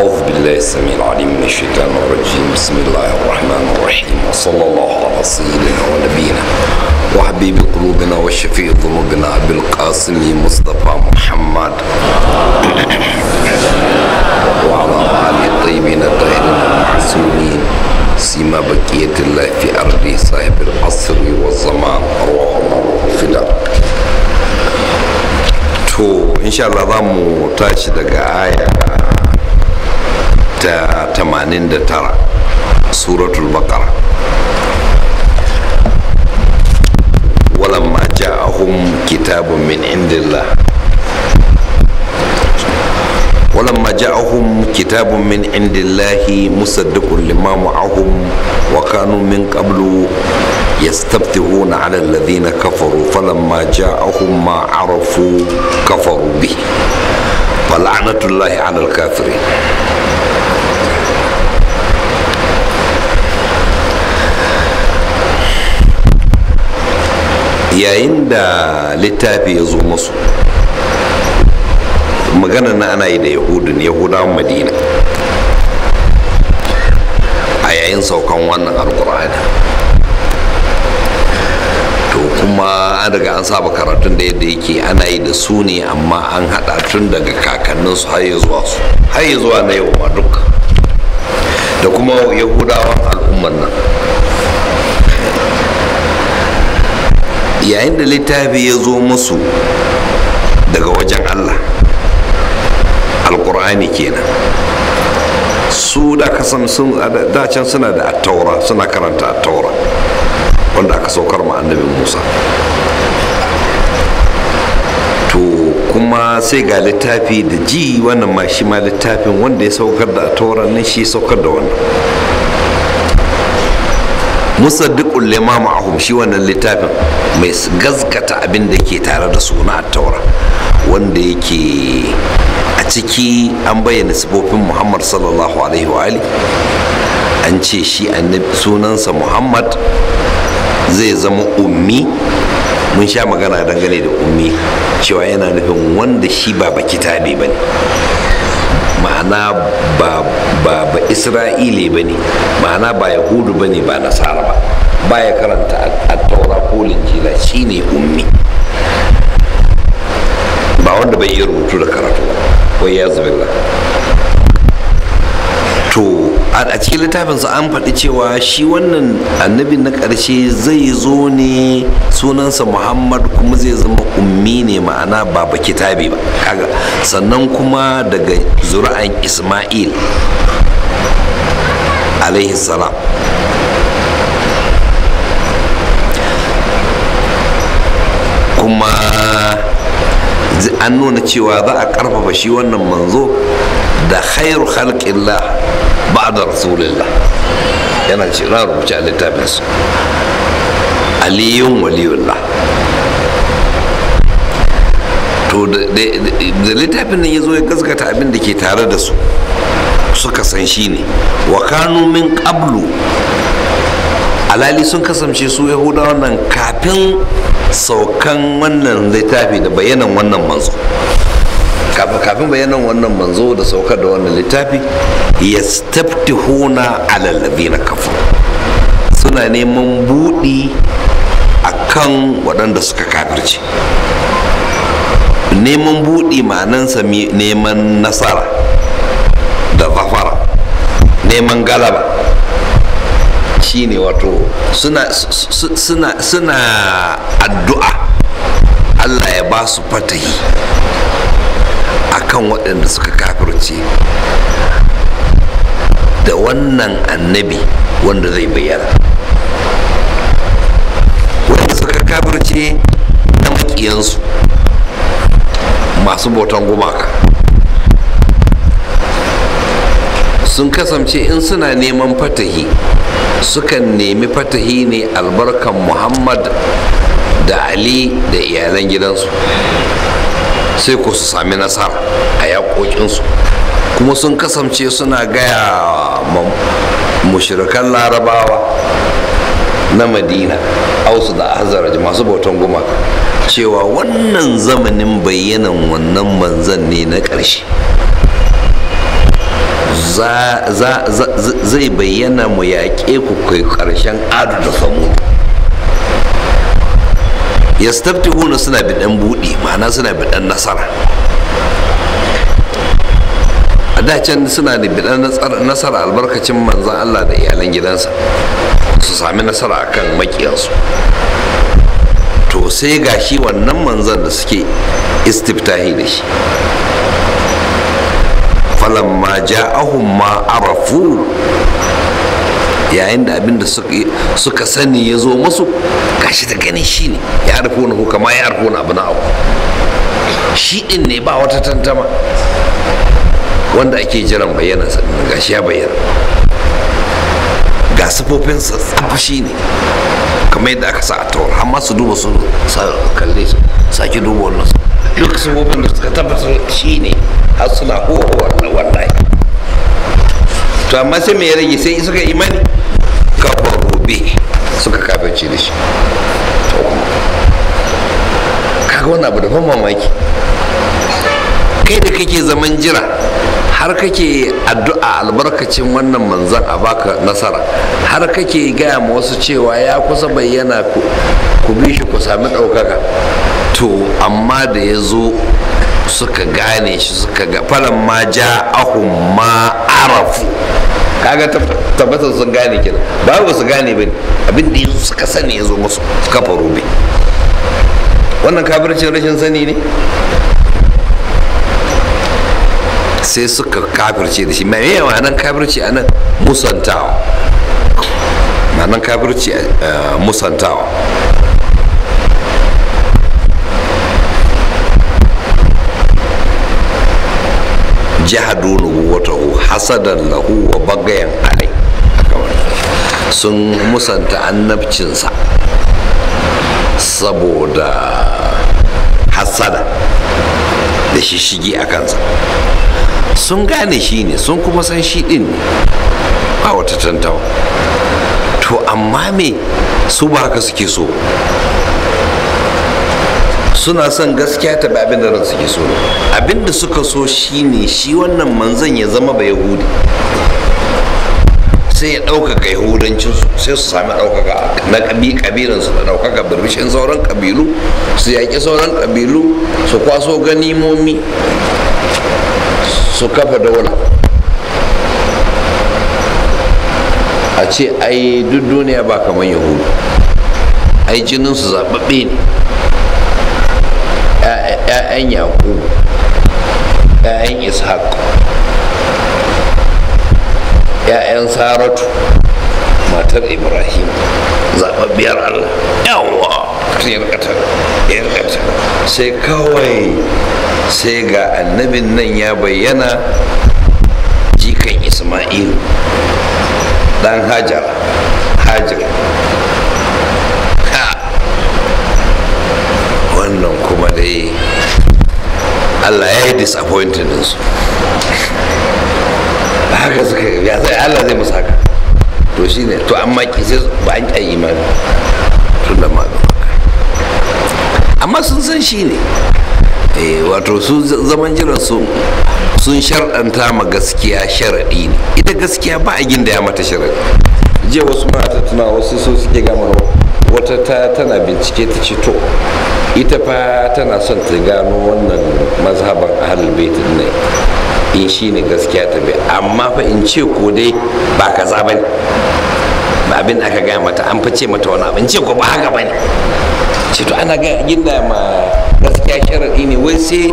أعوذ بالله السميع العليم من الشيطان الرجيم. بسم الله الرحمن الرحيم، وصلى الله على سيدنا ونبينا وحبيب قلوبنا وشفيع ذنوبنا أبي القاسم مصطفى محمد وعلى آله الطيبين الطاهرين المعصومين، سيما بقية الله في أرض صاحب العصر والزمان، أرواحنا فداء. To insha Allah za mu tashi daga aya ta 89 suratul baqara. Walamma ja'ahum kitabun min indillah ولما جاءهم كتاب من عند الله مصدق لما معهم وكانوا من قبل يستفتحون على الذين كفروا فلما جاءهم ما عرفوا كفروا به فلعنة الله على الكافرين. Yayin da littafi ya zo musu, magana na ana yi da yahudu ne, yahudawan madina a yayin saukan wannan alkur'ani. To kuma an riga an saba karatun da yadda yake ana yi da su ne, amma an hada tun daga kakanninsu har ya zuwa su, har ya zuwa na yau ma duk, da kuma yahudawan al'umman nan. Yayin da littafi ya zo musu daga wajen Allah, alkur'ani kenan, su da kasan sun da can suna da attaura, suna karanta attaura wanda aka saukar ma annabi Musa. To kuma sai ga littafi da ji wannan ma shi ma littafin wanda ya saukar da attaura nan shi saukar da wannan musaddiqul lima ma'ahum, shi wannan littafin mai gazgata abin da ke tare da su na attaura, wanda yake a ciki an bayyana sifofin Muhammad sallallahu alaihi wa ali. An ce shi annabi sunansa Muhammad, zai zama ummi. Mun sha magana dangane da ummi cewa yana nufin wanda shi ba ba kitabi bane, ma'ana ba ba ba Isra'ile bane, ma'ana ba Yahudu bane, ba Nasara ba, baya karanta at-Taura ko Injila, shine ummi, ba wanda bai iya rubutu da karatu ba, wai ya zubilla. To a cikin littafinsa an faɗi cewa shi wannan annabi na ƙarshe zai zo ne sunansa Muhammad, kuma zai zama ummi ne, ma'ana ba ba kitabi ba kaga. Sannan kuma daga zuri'an Ismail alaihi salam. Kuma an nuna cewa za a karfafa shi wannan manzo da khairu khalqillah ba'da rasulillah. Yana ce na rubuce a littafinsu aliyun waliyullah. To da littafin nan ya zo ya gaskata abin da ke tare da su, suka san shi ne. Wa kanu min qablu, alali sun kasance su yahudawan nan kafin saukan wannan littafi da bayanan wannan manzo, kafin bayanan wannan manzo da saukar da wannan littafi, yastaftihuna ala alladhina kafaru, suna neman buɗi akan waɗanda suka kafirce. Neman buɗi ma'anansa neman nasara da zafara, neman galaba. Shine wato suna addu'a Allah ya ba su fatahi akan waɗanda suka kafirce da wannan annabi wanda zai bayyana. Wanda suka kafirce na maƙiyansu masu bautan gumaka sun kasance in suna neman fatahi sukan nemi fatahi ne albarkan Muhammad da Ali da iyalan gidansu, sai ko su sami nasara a yaƙoƙinsu. Kuma sun kasance suna gaya mushrikan larabawa na Madina, Ausu da Hazaraj masu bautan gumaka, cewa wannan zamanin bayyanan wannan manzan ne na ƙarshe. zai bayyana mu yaƙe ku kai ƙarshen adu da samud. Yastaftihuna suna bidan buɗi, ma'ana suna bidan nasara. A da can suna da bidan nasara albarkacin manzon Allah da iyalan gidansa, su sami nasara akan makiyansu. To sai ga shi wannan manzon da suke istiftahi da shi, falamma ja'ahum ma arafu, yayin da abinda suka sani ya zo musu, gashi da ganin shi ne ya arfu na kama ya arfu na abu na abu, shi din ne ba wata tantama wanda ake jiran bayyana sa, gashi ya bayyana, ga sifofinsa tsaf shi ne kamar yadda aka sa a tawar, amma su duba su kalle su sake duba wannan su duk sifofin da suka tabbatar shi ne, har suna huwa wallahi. To amma sai me ya rage? Sai suka imani, kafaru bi, suka kafirce da shi. To kaga wannan abu da ban mamaki, kai da kake zaman jira har kake addu'a albarkacin wannan manzon a baka nasara, har kake gaya ma wasu cewa ya kusa bayyana ku bi shi ku sami ɗaukaka. To amma da ya zo suka gane shi, suka ga falan ma ja'ahum ma arafu, kaga tabbatar sun gane kenan, ba ba su gane bane, abin da yazo suka sani yazo musu suka faru bi. Wannan kafircin rashin sani ne, sai suka kafirce da shi. Me me ma'anar kafirci anan? Musantawa. Ma'anar kafirci musantawa. Jahadu nubuwatahu hasadan lahu wa bagayan alai, sun musanta annabcinsa saboda hasada da shishigi a kansa. Sun gane shi ne, sun kuma san shi din ne, ba wata tantawa. To amma me su ba haka suke so, suna son gaskiya ta bi abin da ran suke so. Abin da suka so shine shi wannan manzon ya zama ba yahudi, sai ya ɗaukaka yahudancinsu, sai su sami ɗaukaka na ƙabilansu da ɗaukaka birbishin sauran ƙabilu, su yaƙi sauran ƙabilu, su kwaso ganimomi, su kafa daula. A ce ai duk duniya ba kamar yahudu, ai jininsu zaɓaɓɓe ne, ‘ya'yan Yaƙubu, ‘ya'yan Ishaq, ‘ya'yan Saratu matar Ibrahim, zaɓaɓɓiyar Allah. Yawwa, yarkata sai kawai sai ga annabin nan ya bayyana, jikan Isma'ilu dan Hajar, Hajar. Wannan kuma dai Allah ya yi disappointed ɗinsu. Haka suka ya zai Allah zai musu haka. To shi ne, to amma sai ba an ƙyan imani tun da ma haka. Amma sun san shi ne, wato su zaman jiran su sun sharɗanta ma gaskiya sharaɗi ne. Ita gaskiya ba a gindaya mata sharaɗi. Jiya wasu mata tuna wasu so suke gama wata tana bincike, ta ce to ita fa tana son ta gano wannan mazhaban ahlul bait ne, in shi ne gaskiya ta bi, amma fa in ce ko dai ba kaza bane, ba abin aka gaya mata, an fa ce mata wani abu, in ce ko ba haka bane. Ce to ana ga ginda ma gaskiya sharadi ne, wai sai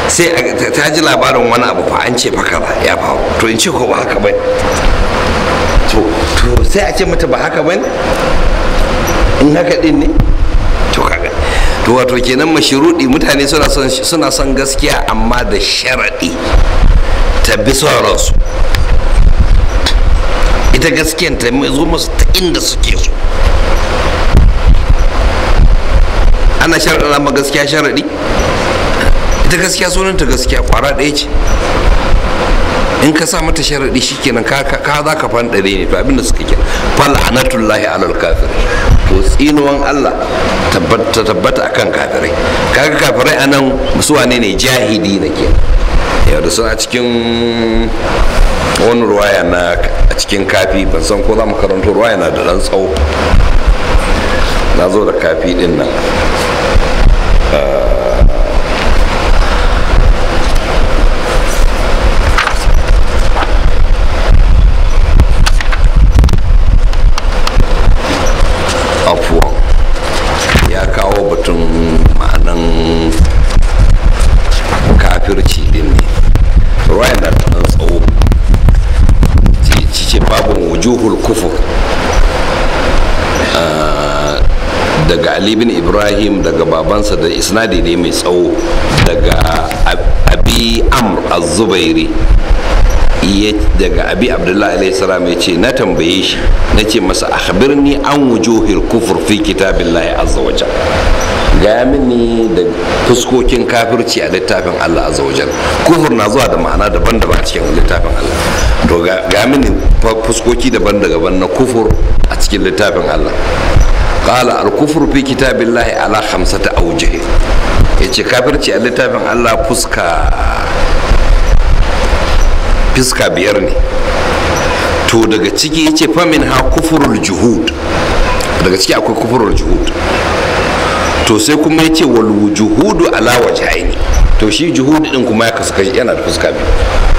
ta ji labarin wani abu fa an ce fa kaza ya faru, to in ce ko ba haka bane. To sai a ce mata ba haka bane, in haka din ne. To kaga to wato kenan mashirudi mutane suna son gaskiya amma da sharadi ta bi sauransu. Ita gaskiyan ta zo musu ta inda suke so. Ana sharaɗa ma gaskiya sharaɗi. Ita gaskiya sunanta gaskiya kwara ɗaya ce. In ka sa mata sharaɗi shikenan ka za ka fanɗare ne. To abinda suka kira fal'anatullahi alal kafir, to tsinuwan Allah tabbata tabbata akan kafirai. Kaga kafirai anan su wane ne? Jahidi na kenan. Yau da suna cikin Wani ruwaya na a cikin Kafi, ban san ko za mu karanto, ruwaya na da ɗan tsawo. Na zo da Kafi ɗin nan. Afuwan ya kawo batun ma'anan kafirci din ne. Ruwaya na da ɗan tsawo, ce babin wujuhul kufur, daga Ali bin Ibrahim, daga babansa, da isnadi ne mai tsawo, daga Abi Amr az-Zubairi, daga Abi Abdullahi alayhi salam, ya ce na tambaye shi, na ce masa: "Akhbirni an wujuhil kufur fi kitabillahi azza wa jalla." Gaya mini da fuskokin kafirci a littafin Allah azza wa jalla. Kufur na zuwa da ma'ana daban-daban a cikin littafin Allah. To, ga mini fuskoki daban-daban na kufur a cikin littafin Allah. Qala: "Al-kufru fi kitabillahi ala khamsati awjuh." Yace kafirci a littafin Allah fuska biyar ne. To, daga ciki yace: "Famin ha kufrul juhud." Daga ciki akwai kufrul juhud. To, sai kuma yace: "Wal wujuhudu ala wajhaini." To, shi juhud din kuma ya kasu kashi, yana da fuska biyu.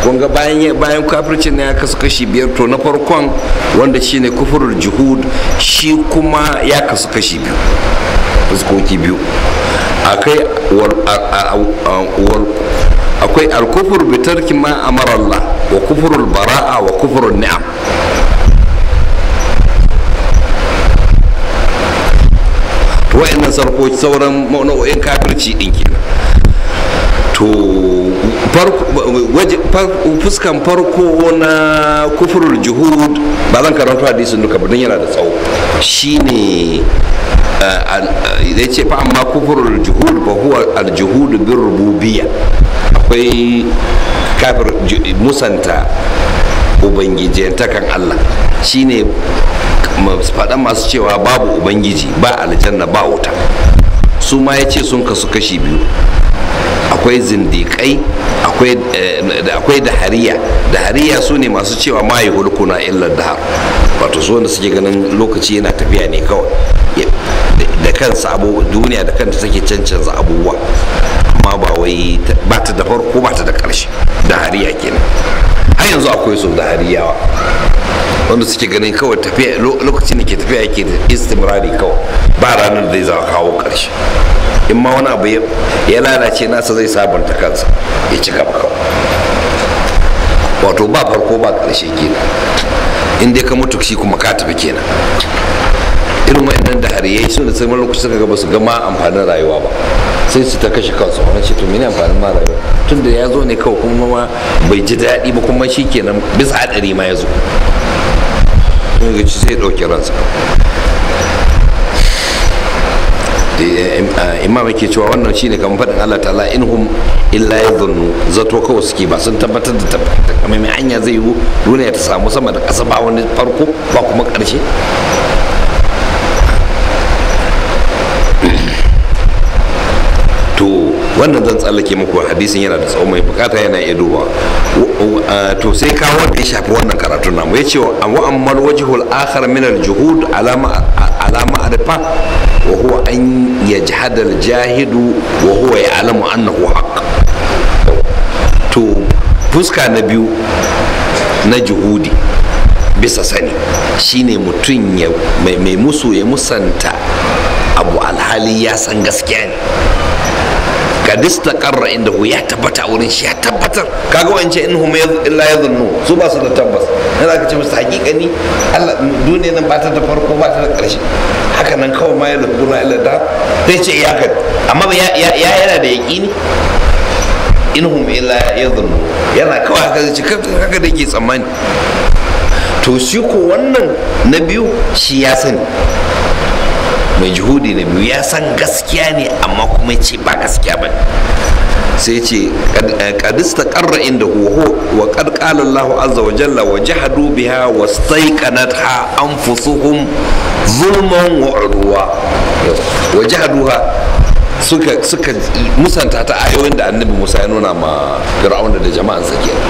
Kun ga bayan kafircin ya kasu kashi biyar, to na farkon, wanda shine kufrul juhud, shi kuma ya kasu kashi biyu, fuskoki biyu. Akwai alkufur bi tarki ma amara Allah, wa kufrul bara'a, wa kufrul ni'am. To, wa'annan sarko sauran nau'o'in kafirci din kenan. To, fuskan farko na kufrul juhud, ba zan karanta hadisin duka ba don yana da tsawo, shine ya ce: "Fa amma kufrul juhud fa huwa al juhud bir rububiyya." Akwai kafir musanta ubangijiyantakan Allah, shine faɗan masu cewa babu ubangiji, ba aljanna, ba wuta. Su ma ya ce sun kasu kashi biyu: akwai zindiƙai, akwai dahariya. Dahariya su ne masu cewa ma yi hulkuna illa dahar, wato su wanda suke ganin lokaci yana tafiya ne kawai da kansa, abu duniya da kanta take cancanza abubuwa, amma ba wai ba ta da farko, ba ta da ƙarshe. Dahariya kenan. Har yanzu akwai su, dahariyawa, wanda suke ganin kawai tafiya lokacin da ke tafiya yake da istimrari kawai, ba ranar da zai zama kawo ƙarshe. In ma wani abu ya lalace nasa, zai sabunta kansa ya ci gaba kawai, wato ba farko ba ƙarshe kenan. In dai ka mutu, shi kuma ka tafi kenan. Irin wa'annan da har yayi sun da sai lokaci suka ga ba su ga ma amfanin rayuwa ba, sai su ta kashe kansu. Wani ce: "To, mene amfanin ma rayuwa, tun da ya zo ne kawai kuma ma bai ji daɗi ba, kuma shi kenan bisa haɗari ma ya zo?" Ga ci sai ɗauki ransa. Imam yake cewa wannan shine kamar faɗin Allah ta'ala: "In hum illa yadhunnu." Zato kawai suke, ba sun tabbatar da kamar mai hanya zai yiwu duniya ta samu sama da ƙasa, ba wani farko ba kuma ƙarshe. To, wannan zan tsallake muku hadisin, yana da tsawo, mai bukata yana iya duba. To, sai kawo wanda ya shafi wannan karatun namu. Ya ce: "Wa ammal wajhul akhar min al juhud alama ala ma'rifa, wa huwa an yajhada al jahidu wa huwa ya'lamu annahu haqq." To, fuska na biyu na juhudi bisa sani shine mutum ya mai musu ya musanta abu alhali ya san gaskiya ne, kad istaqarra indahu, ya tabbata wurin shi, ya tabbatar. Kaga wance in hum illa yadhunnu, su ba su da tabbas. Dan aka ce musu hakikani Allah duniya nan ba ta da farko, ba ta da karshe, haka nan kawai ma ya lubuna illa da zai ce ya kan, amma ya yana da yaqini. In hum illa yadhunnu, yana kawai haka zai ce, haka da yake tsammani. To, shi ko wannan na biyu, shi ya sani, mai juhudi na biyu ya san gaskiya ne, amma kuma ce ba gaskiya ba. Sai ce qad istaqarra inda huwa, wa qad qala Allah azza wa jalla: "Wa jahadu biha wastayqanatha anfusuhum zulman wa udwa." Wa jahaduha, suka musanta ta, ayoyin da Annabi Musa ya nuna ma Fir'auna da jama'ansa kenan.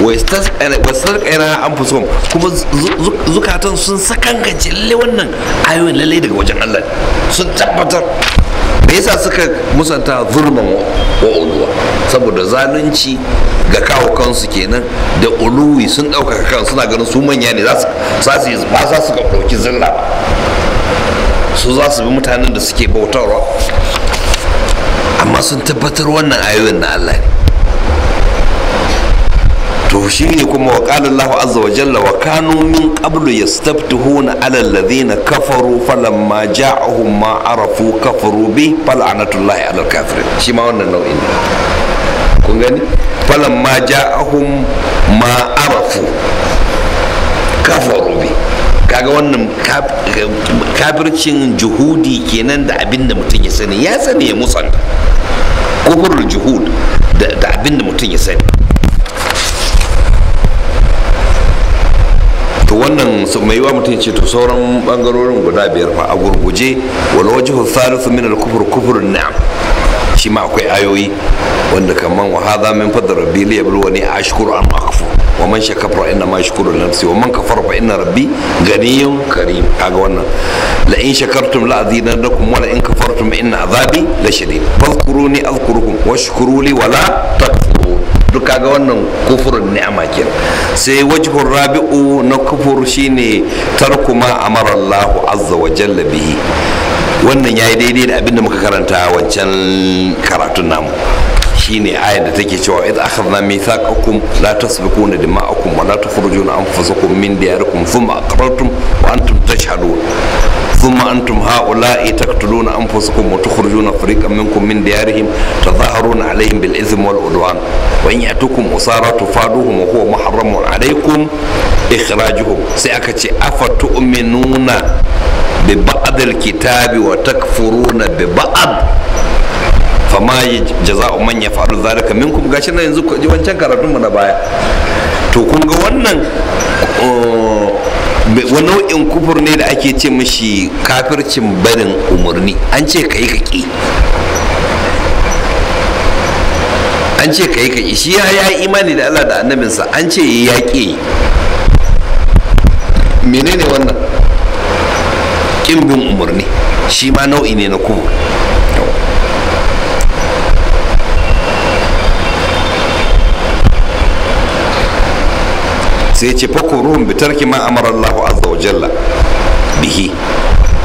Wasarƙaina an fi son kuma zukatan sun sakankance lalle wannan ayoyin lalle daga wajen Allah sun tabbatar. Me yasa suka musanta? Zulman wa uluwa, saboda zalunci ga kawo kansu kenan da uluwi, sun ɗaukaka kansu, suna ganin su manya ne, za su ba za su ɗauki zilla ba, su za su bi mutanen da suke bautarwa, amma sun tabbatar wannan ayoyin na Allah ne. To shi ne kuma wa qala Allahu azza wa jalla wa kanu min qablu yastaftuhuna ala alladhina kafaru falamma ja'ahum ma arafu kafaru bi fal'anatullahi ala al-kafirin. Shi ma wannan nau'in ne, kun gani, falamma ja'ahum ma arafu kafaru bi. Kaga wannan kafircin juhudi kenan da abin da mutum ya sani, ya sani ya musanta, kufurul juhud da abin da mutum ya sani. To wannan mai yiwa mutum ce to sauran bangarorin guda biyar fa a gurguje. Wal wajhu thalithu min al kufr kufrun ni'am, shi ma akwai ayoyi wanda kaman wa hadha min fadl rabbi li yabluwani ashkuru am akfur wa man shakara fa inna ma yashkuru li nafsi wa man kafara fa inna rabbi ganiyyun karim. Kaga wannan la in shakartum la azidannakum wa la in kafartum inna azabi lashadid fadhkuruni adhkurukum washkuru li wa la takfurun. Duk kaga wannan kufurin ni'ama kenan. Sai wajhur rabi'u na kufur shine tarku ma amara Allahu azza wa jalla bihi. Wannan yayi daidai da abinda muka karanta wancan karatun namu, shine ayar da take cewa idh akhadna mithaqakum la tasfikuna dima'akum wa la tukhrijuna anfusakum min diyarikum thumma aqrartum wa antum tashhadun thumma antum ha'ula'i taqtuluna anfusakum wa tukhrijuna fariqan minkum min diyarihim tadhaharuna 'alayhim bil ithmi wal 'udwan wa in ya'tukum usara tufaduhum wa huwa muharramun 'alaykum ikhrajuhum. Sai aka ce afatu'minuna bi ba'd al kitabi wa takfuruna bi ba'd fama jaza'u man yaf'alu dhalika minkum. Gashi nan yanzu ji wancan karatun mu na baya. To kun ga wannan wani nau'in kufur ne da ake ce mishi kafircin barin umarni. An ce kai ka ki, an ce kai ka ki, shi ya yi imani da Allah da annabinsa, an ce ya ki. Menene wannan? Kin bin umarni shi ma nau'i ne na kufur. Sai ce fakuruhum bi tarki ma amara Allahu azza wa jalla bihi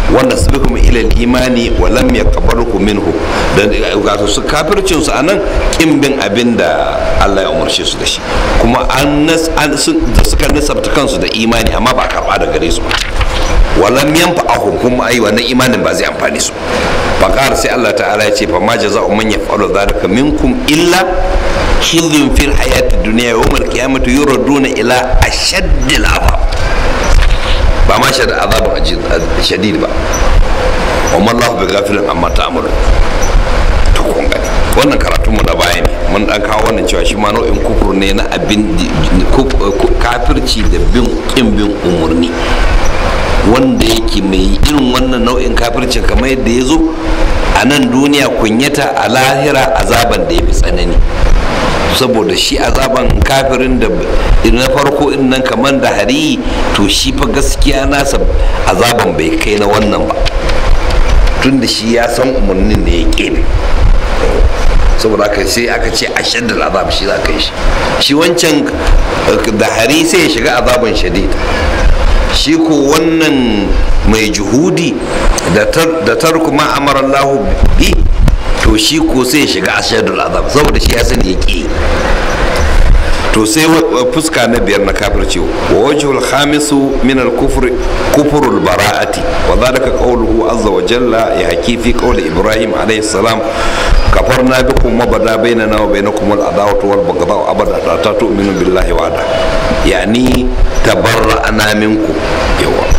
wa nasbikum ila al-imani wa lam yaqbalukum minhu. Dan ga su kafircin su anan kin bin abinda Allah ya umarce su da shi, kuma an da suka nasabta kansu da imani amma ba karba da gare su ba. Wa lam yanfa'ahum, kuma ai wannan imanin ba zai amfane su. Faqar sai Allah ta'ala ya ce fa ma jaza'u man yaf'alu dhalika minkum illa khizyun fil hayati dunya wa yawmal qiyamati yuraduna ila ashaddil azab. Ba ma shad azabun shadid ba. Wa ma Allahu bighafilin amma ta'malun. To kun gani wannan karatun mu na baya ne, mun dan kawo wannan cewa shi ma nau'in kufur ne na abin kafirci da bin kin bin umurni, wanda yake mai irin wannan nau'in kafircin kamar yadda ya zo a nan duniya kunyata, a lahira azaban da ya fi tsanani. Saboda shi azaban kafirin da na farko in nan kamar da hari, to shi fa gaskiya nasa azaban bai kai na wannan ba, tunda shi ya san umarnin ne ya kebe. Saboda haka sai aka ce a shaddal azab shi za ka yi shi. Shi wancan da hari sai ya shiga azaban shadid. Shi ko wannan mai juhudi da tarku ma amara Allah bi, to shi ko sai ya shiga ashadul azab, saboda shi ya sani ya ƙi. To sai fuska na biyar na kafirci, wa wajhul khamisu min al kufr kufrul bara'ati, wa dhalika qawluhu azza wa jalla ya haki fi qawli Ibrahim alayhi salam kafarna bikum wa bada bainana wa bainakum al adawatu wal baghdau abada hatta tu'minu billahi wahda, yani tabarra'na minkum. Yawa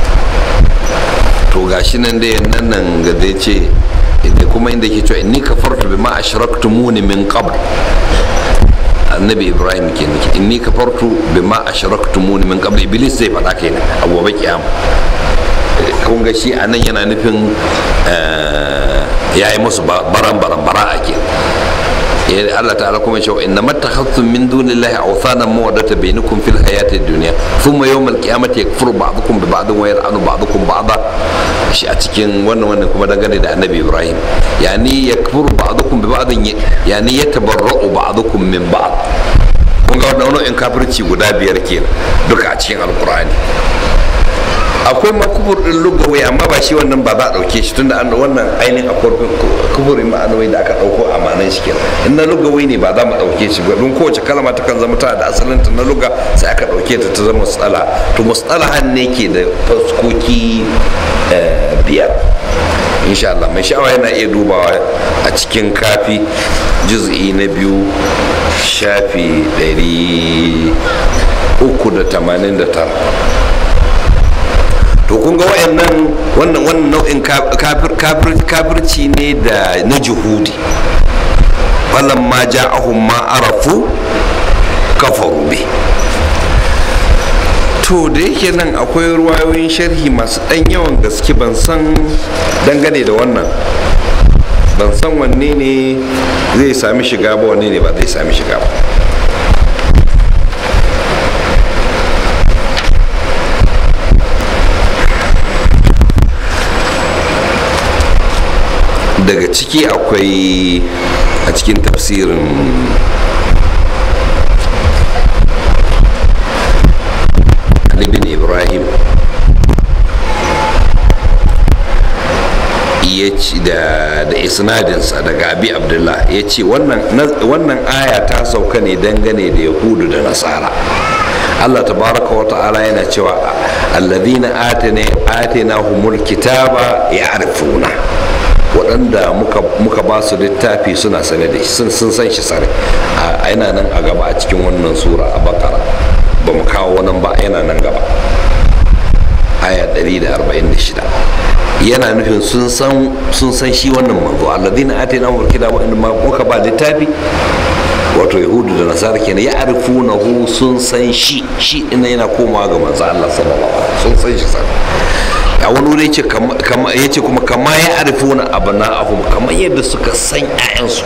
to gashi nan dai nan ga dai ce da kuma inda yake cewa inni kafartu bima ashraktumuni min qabl. Annabi Ibrahim kenan, inni kafartu bima ashraktumuni min qabl. Iblis zai faɗa kenan a gobe kiyama. Kun ga shi anan yana nufin yayi musu baran baran bara'a kenan. Allah ta'ala kuma cewa inna mattakhadhtum min dunillahi awthanan mawaddata bainakum fil hayati dunya thumma yawmal qiyamati yakfuru ba'dukum bi ba'din wa yal'anu ba'dukum ba'da. Shi a cikin wannan kuma dangane da Annabi Ibrahim, yani yakfuru ba'dukum bi ba'din, yani yatabarra'u ba'dukum min ba'd. Kun ga wannan nau'in kafirci guda biyar kenan duka a cikin Alqur'ani. Akwai ma kufur din lugawi, amma ba shi wannan ba za a dauke shi tunda an wannan ainihin akwai kufurin ma'anawai da aka dauko a ma'anan shi kenan. In na lugawi ne ba za mu dauke shi ba, don kowace kalma ta kan zama tana da asalin ta na luga, sai aka dauke ta ta zama mustala. To mustalahan ne ke da fuskoki biyar insha Allah. Mai sha'awa yana iya dubawa a cikin Kafi juz'i na 2 shafi 389. To kun ga wayannan wannan nau'in kafirci ne da na juhudi. Falamma ja'ahum ma arafu kafaru bi. To da yake nan akwai ruwayoyin sharhi masu ɗan yawan gaske, ban san dangane da wannan, ban san wanne ne zai sami shiga ba, wanne ne ba zai sami shiga ba. Daga ciki akwai a cikin tafsirin Ali bin Ibrahim ya ce da isnadinsa daga Abi Abdullah ya ce wannan aya ta sauka ne dangane da Yahudu da Nasara. Allah tabaraka wa ta'ala yana cewa alladhina atainahumul kitaba ya'rifuna, waɗanda muka ba su littafi suna sane da shi, sun san shi sare. Yana nan a gaba a cikin wannan sura a Bakara, ba mu kawo nan ba, yana nan gaba aya 146. Yana nufin sun san shi wannan manzo alladhina atainahumul kitaba, inda muka ba littafi, wato Yahudu da Nasara kenan, ya arifunahu, sun san shi. Shi ina yana komawa ga manzo Allah sallallahu alaihi wasallam, sun san shi sare. A wani wuri ya ce kuma kama ya arifuna abna'ahum, kamar yadda suka san 'ya'yansu.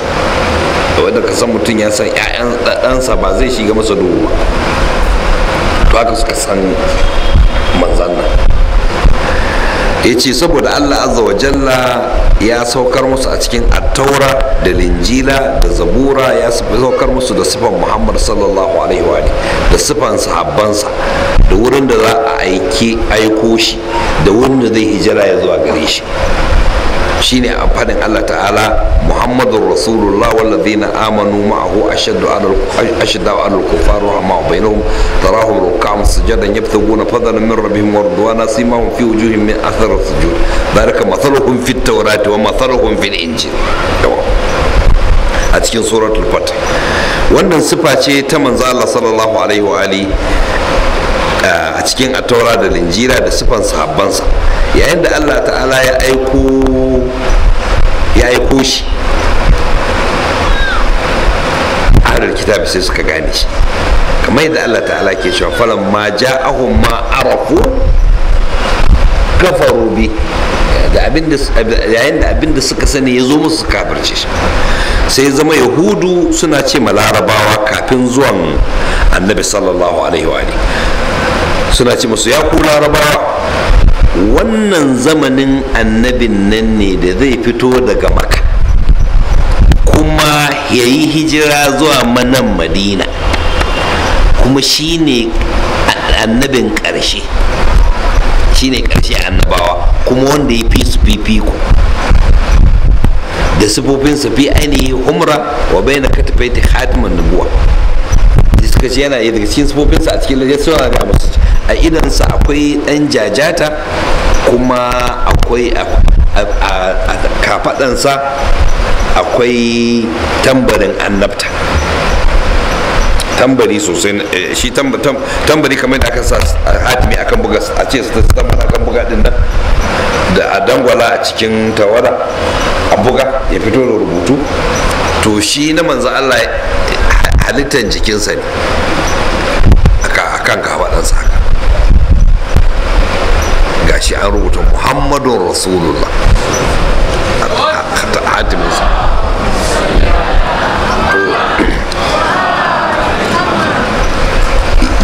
Da wanda ka san mutum ya san 'ya'yan ɗansa ba zai shiga masa duhu ba, to haka suka san manzan nan. Ya ce saboda Allah azza wa jalla ya saukar musu a cikin Attaura da Linjila da Zabura, ya saukar musu da sifan Muhammad sallallahu alaihi wa da sifan sahabbansa, da wurin da za a aiko shi, da wurin da zai hijira ya zuwa gare shi. Shine a fadin Allah ta'ala Muhammadur Rasulullah walladhina amanu ma'ahu ashaddu 'alal kuffari ruhama'u bainahum tarahum ruk'an sujadan yabtaguna fadlan min rabbihim wa ridwana simahum fi wujuhihim min athari sujud dhalika mathaluhum fit tawrati wa mathaluhum fil injil. A cikin suratul Fath wannan sifa ce ta manzo Allah sallallahu alaihi wa alihi a cikin Attaura da Linjila da sifan sahabbansa. Yayin da Allah ta'ala ya aiko shi, ahlul kitabi sai suka gane shi, kamar yadda Allah ta'ala ke cewa falan ma ja'ahum ma arafu kafaru bi, yayin da abin da suka sani ya zo musu kafirce shi. Sai zama Yahudu suna ce ma Larabawa kafin zuwan Annabi sallallahu alaihi wa alihi, suna ce musu ya ku Larabawa, wannan zamanin annabin nan ne da zai fito daga Maka kuma ya yi hijira zuwa manan Madina, kuma shi ne annabin ƙarshe, shi ne ƙarshe annabawa, kuma wanda ya fi su fifiko da sifofinsa fi ainihi humra wa bai na katafaiti khatiman nubuwa. Suka ce yana daga cikin sifofinsa a cikin lajiyar suna ga masu a idansa akwai ɗan jajata, kuma akwai a kafaɗansa akwai tambarin annabta, tambari sosai. Shi tambari kamar da aka sa hatimi akan buga, a ce su tambari akan buga din nan da a dangwala a cikin tawada a buga ya fito da rubutu. To shi na manzo Allah halittar jikinsa ne akan kafaɗansa haka, gashi an rubuta Muhammadun Rasulullah hatiminsa.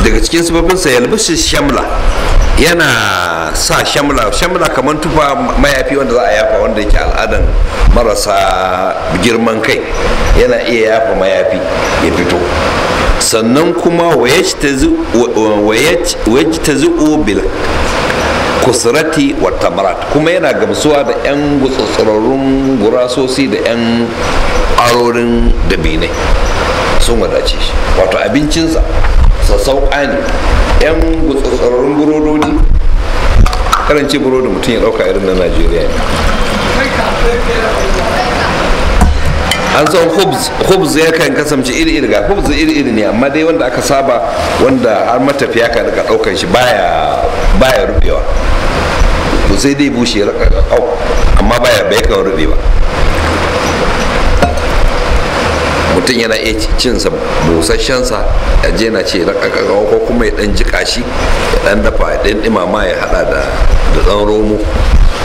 Daga cikin sifofinsa yalbisu shamla, yana sa shamla. Shamla kamar tufa mayafi wanda za a yafa, wanda yake al'adan marasa girman kai, yana iya yafa mayafi ya fito. Sannan kuma wayajtazi'u bil kusrati wa tamarat, kuma yana gamsuwa da 'yan gutsatsararrun gurasosi da 'yan ƙwarorin dabinai, sun wadace shi. Wato abincinsa sassauƙa ne, 'yan gutsatsararrun burododi. Karance burodi mutum ya ɗauka irin na Najeriya ne. An san hubz ya kan kasance iri-iri, ga hubz iri-iri ne, amma dai wanda aka saba, wanda har matafiya ka rika ɗaukan shi, baya rubewa. To sai dai bushe raka kau, amma baya bai kan rube ba. Mutum yana iya cinsa busasshensa, ya je na ce rakakakawa, ko kuma ya dan jika shi, ya dan dafa, ya dan dimama, ya hada da dan romo.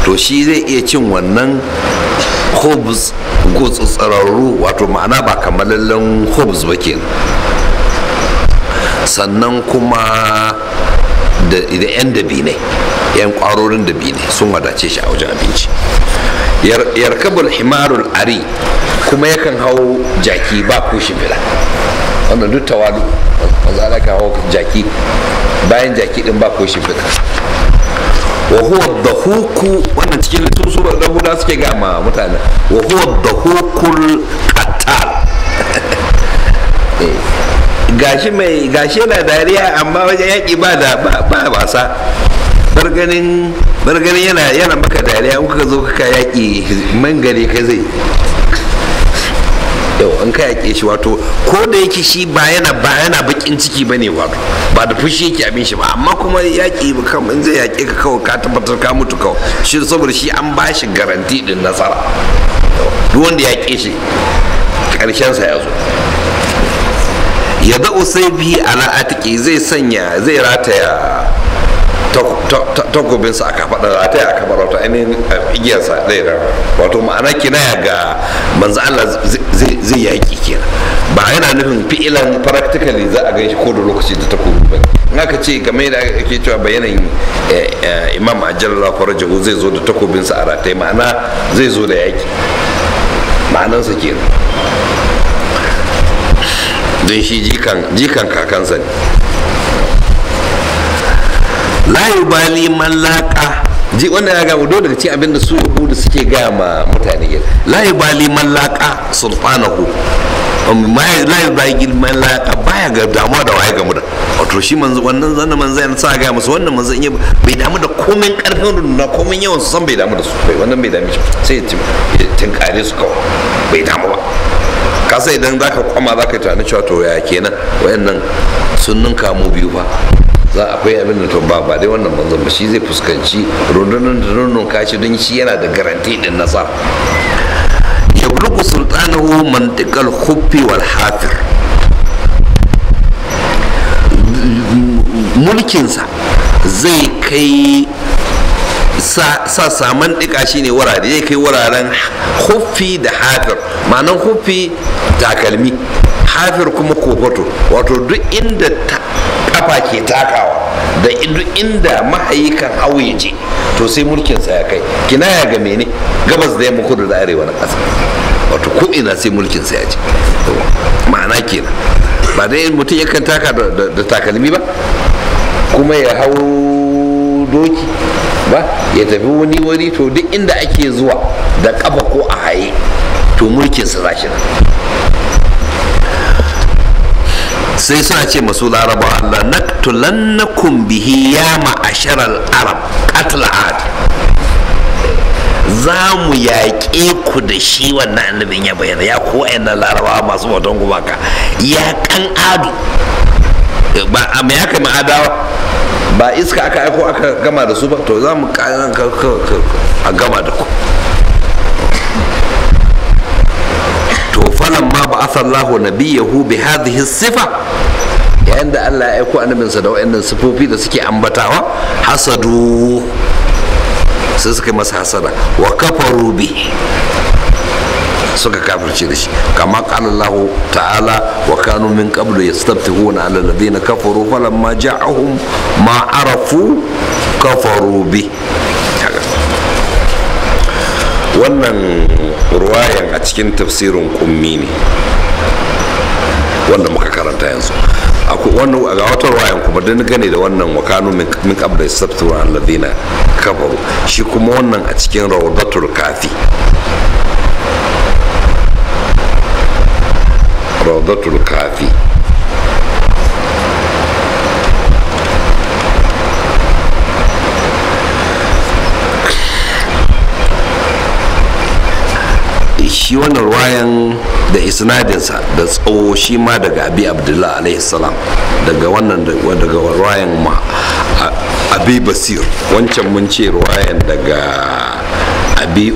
To shi zai iya cin wannan khubz gutsutsararru, wato ma'ana ba kamalallen khubz ba kenan. Sannan kuma da 'yan dabinai, 'yan kwarorin dabinai sun wadace shi a wajen abinci. Yarkabul himarul ari, kuma yakan hau jaki ba ko shimfiɗa. Wannan duk tawalu, manzo Allah kan hau jaki, bayan jaki din ba ko shimfiɗa. Wa huwa dahuku, wannan cikin su da suke ga ma mutane, wa huwa dahukul qatal. Gashi mai gashi yana dariya, amma wajen yaƙi ba da ba wasa. Barganin yana maka dariya, in kuka zo kuka yaƙi mangare ka zai yau an ka yaƙe shi. Wato ko da yake shi ba yana bakin ciki bane, wato ba da fushi yake abin shi ba, amma kuma yaƙi kam in zai yaƙe ka kawai ka tabbatar ka mutu kawai shi, saboda shi an ba shi garanti din nasara. Duk wanda yaƙe shi ƙarshen sa ya zo. Ya da'u sai bihi ala atiki, zai sanya, zai rataya takobinsa a kafaɗa, rataya a kafaɗa, wato ainihin igiyarsa zai rara. Wato ma'ana kinaya ga manzo Allah zai yaƙi kenan, ba yana nufin fi'ilan practically za a gan shi ko da lokaci da takobi ba. In aka ce game da ake cewa bayanan Imam ajalala farajahu zai zo da takobinsa a rataye, ma'ana zai zo da yaƙi, ma'anansa kenan, don shi jikan kakansa ne. La yubali man laqa, ji wannan ya ga dole daga cikin abin da su Yahudu suke gaya ma mutane ke. La yubali man laqa sultanahu, la yubali man laqa, baya ga damuwa da waye gamu da. Wato shi manzo wannan zanna manzo yana sa ga musu wannan manzo in bai damu da komai karfin runduna, komai yawan su, san bai damu da su, bai wannan bai dame shi, sai ya tinkare su kawai, bai damu ba. Kasa idan zaka kwama zaka tunanin cewa to ya kenan wayannan sun ninka mu biyu fa, za akwai abin da to ba dai wannan manzon ba, shi zai fuskanci rundunar da rundunar kashi, don shi yana da garanti din nasara. Yablugu sultanahu mantiqal khuffi wal hafir, mulkinsa zai kai sa saman dika shine wurare, zai kai wuraren khuffi da hafir. Ma'anan khuffi takalmi, hafir kuma kofato, wato duk inda kafa ke takawa da duk inda mahayi kan hau ya je, to sai mulkinsa ya kai. Kinaya ga mene? Gabas da yamma, kudu da arewa na ƙasa, wato ko ina sai mulkinsa ya je, ma'ana kenan. Ba dai mutum yakan taka da takalmi ba, kuma ya hau doki ba, ya tafi wani wuri, to duk inda ake zuwa da kafa ko a haye, to mulkinsa za shi nan. Sai suna ce masu Larabawa, Allah naqtulannakum bihi ya ma'asharal arab qatl ad, za mu yaƙe ku da shi wannan annabin ya bayyana, ya ku wayannan Larabawa masu bautan gumaka, yaƙan adu ba a me aka adawa ba, iska aka aiko aka gama da su ba, to za mu a gama da ku. To falan ma ba asallahu nabiyahu bi hadhihi sifa, yayin da Allah ya aiko annabinsa da wayannan sifofi da suke ambatawa, hasadu, sai suka masa hasada, wa kafaru bi, Suka kafirce da shi, kama qala Allah ta'ala wa kanu min qablu yastaftihuna 'ala alladhina kafaru falamma ja'ahum ma arafu kafaru bi. Wannan ruwayan a cikin tafsirin Kummi ne wanda muka karanta yanzu. Akwai wannan ga wata ruwayan kuma dan gane da wannan wa kanu min qablu yastaftihuna 'ala alladhina kafaru, shi kuma wannan a cikin Rawdatul Kafi. Rawdatul Kafi shi wannan ruwayan da isnadinsa da tsawo, shi ma daga Abi Abdullah alaihi salam, daga wannan daga ruwayan ma Abi Basir. Wancan mun ce ruwayan daga Abi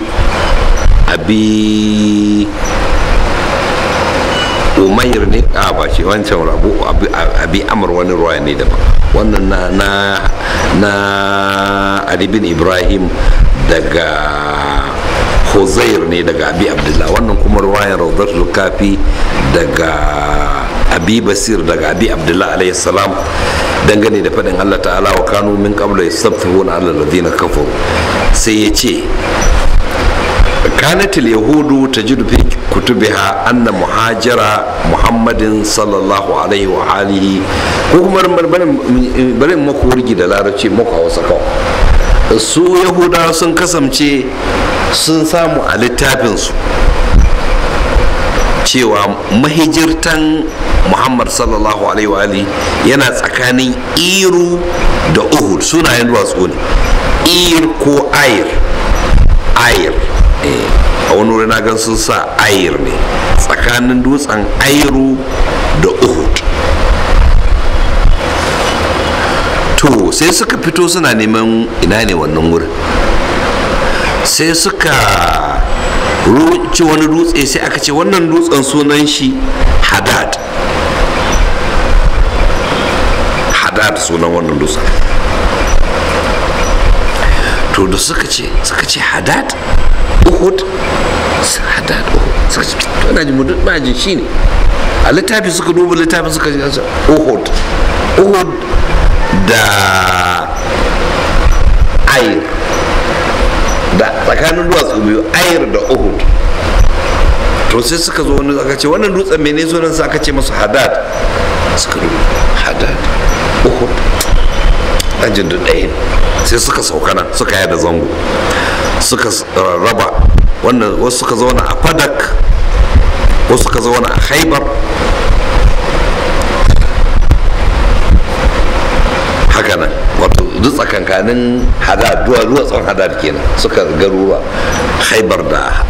Umair ne, a ba shi wancan rabu Abi Amr, wani ruwaya ne daban. Wannan na Ali bin Ibrahim daga Huzair ne daga Abi Abdullah. Wannan kuma ruwayan Rawdatul Kafi daga Abi Basir daga Abi Abdullah alayhi salam, dangane da faɗin Allah ta'ala wa kanu min qablu yastaftihuna 'ala alladhina kafaru. Sai ya ce كانت اليهود تجد في كتبها أن مهاجر محمد صلى الله عليه وآله. Ko kuma bari muku wurgi da Larabci muku Hausa kawai. Su Yahudawa sun kasance sun samu a littafinsu cewa mahijirtan Muhammad sallallahu alaihi wa alihi yana tsakanin Iru da Uhud. Sunayen duwatsu ne, Ir ko Ayir. Ayir a wani wuri na gan sun sa Ayir ne, tsakanin dutsen Airu da Uhud. To sai suka fito suna neman ina ne wannan wurin, sai suka ci wani dutse, sai aka ce wannan dutsen sunan shi Hadad. Hadad sunan wannan dutsen. To da suka ce Hadad Uhud, Hadad Uhud, suka ce to ina ji mu duk majin shine a littafi. Suka duba littafin suka ce Uhud, Uhud da Ayir, da tsakanin duwatsu biyu, Ayir da Uhud. To sai suka zo wani aka ce wannan dutsen mene sunan sa, aka ce masu Hadad. Suka duba Hadad Uhud, ajin duk ɗaya. Sai suka sauka nan, suka yada zango, suka raba wannan. Wasu suka zauna a Fadak, wasu suka zauna a Khaibar. Haka nan wato duk tsakankanin Hadad, duwatsun Hadad kenan, suka garuruwa Khaibar da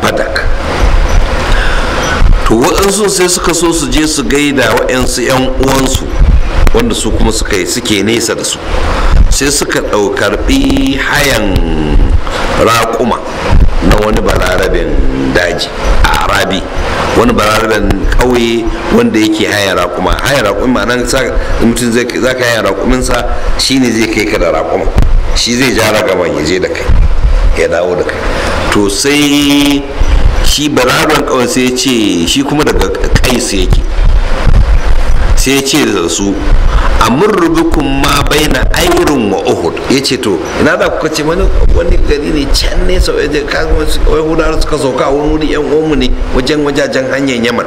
Fadak. To waɗansu sai suka so su je su gaida waɗansu 'yan uwansu wanda su kuma suke nesa da su. Sai suka ɗaukarɓi hayan raƙuma na wani balarabin daji a Arabi, wani balarabin ƙauye wanda yake hayan raƙuma. Hayan raƙuma nan mutum za ka hayan raƙuminsa, shine zai kai ka da raƙuma, shi zai ja ragaman ya je da kai ya dawo da kai. To sai shi balarabin ƙauye sai ya ce shi kuma daga Kais yake, sai ya ce da su amurrubukum ma baina Airin wa Uhud. Ya ce to ina za ku kace wani gari ne can nesa, Yahudawa suka sauka a wani wuri, yan uwanmu ne wajen wajajen hanyar Yaman.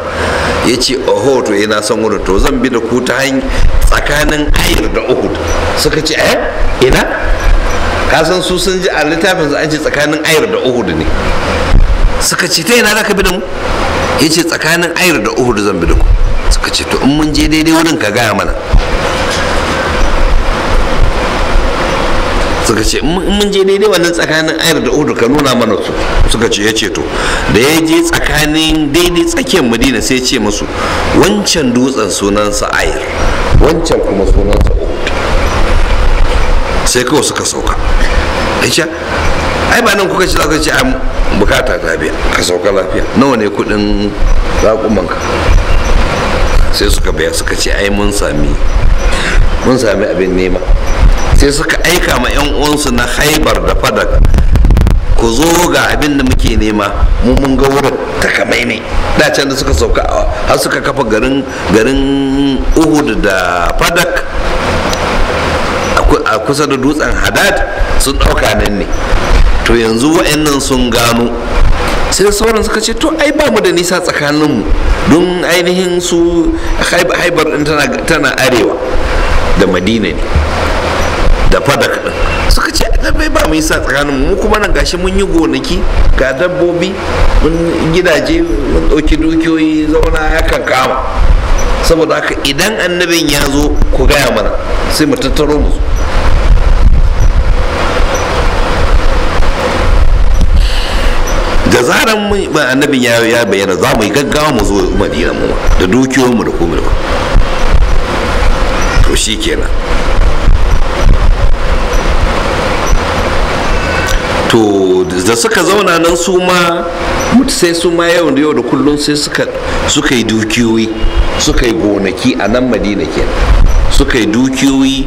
Ya ce oho, to ina son wurin, to zan bi da ku ta hanyar tsakanin Ayir da Uhud. Suka ce eh ina ka san su sun ji a littafin an ce tsakanin Ayir da Uhud ne. Suka ce ta ina za ka bi da mu? Ya ce tsakanin Ayir da Uhud zan bi da ku. Suka ce to in mun je daidai wurin ka gaya mana. Suka ce in mun je daidai wannan tsakanin Ayir da Uhud ka nuna mana su. Suka ce ya ce to da ya je tsakanin daidai tsakiyar Madina sai ya ce musu wancan dutsen sunansa Ayir, wancan kuma sunansa Uhud. Sai kawai suka sauka. Aisha ai ba nan kuka ce za ka ce an bukata ta biya, ka sauka lafiya, nawa ne kudin raƙumanka? Sai suka biya, suka ce ai mun sami abin nema. Sai suka aika ma 'yan uwansu na Haibar da Fadak Ku zo ga abin da muke nema, mu mun ga wurin takamaimai. Da can da suka sauka har suka kafa garin Uhud da Fadak a kusa da dutsen Hadad, sun ɗauka nan ne. To yanzu wa'annan sun gano, sai sauran suka ce to ai ba mu da nisa tsakaninmu, don ainihin su Haibar din tana arewa da Madina ne da Fadak din. Suka ce bai ba mu nisa tsakaninmu, mu kuma nan gashi mun yi gonaki, ga dabbobi, mun gidaje, mun ɗauki dukiyoyi, zauna ya kan kama. Saboda haka idan annabin ya zo ku gaya mana, sai mu tattaro mu. Da zaran annabin ya bayyana za mu yi gaggawa mu zo Madina mu da dukiyoyinmu da komai. To shi kenan. To da suka zauna nan su ma sai su ma yau da yau da kullum sai suka yi dukiyoyi, suka yi gonaki a nan Madina kenan. Suka yi dukiyoyi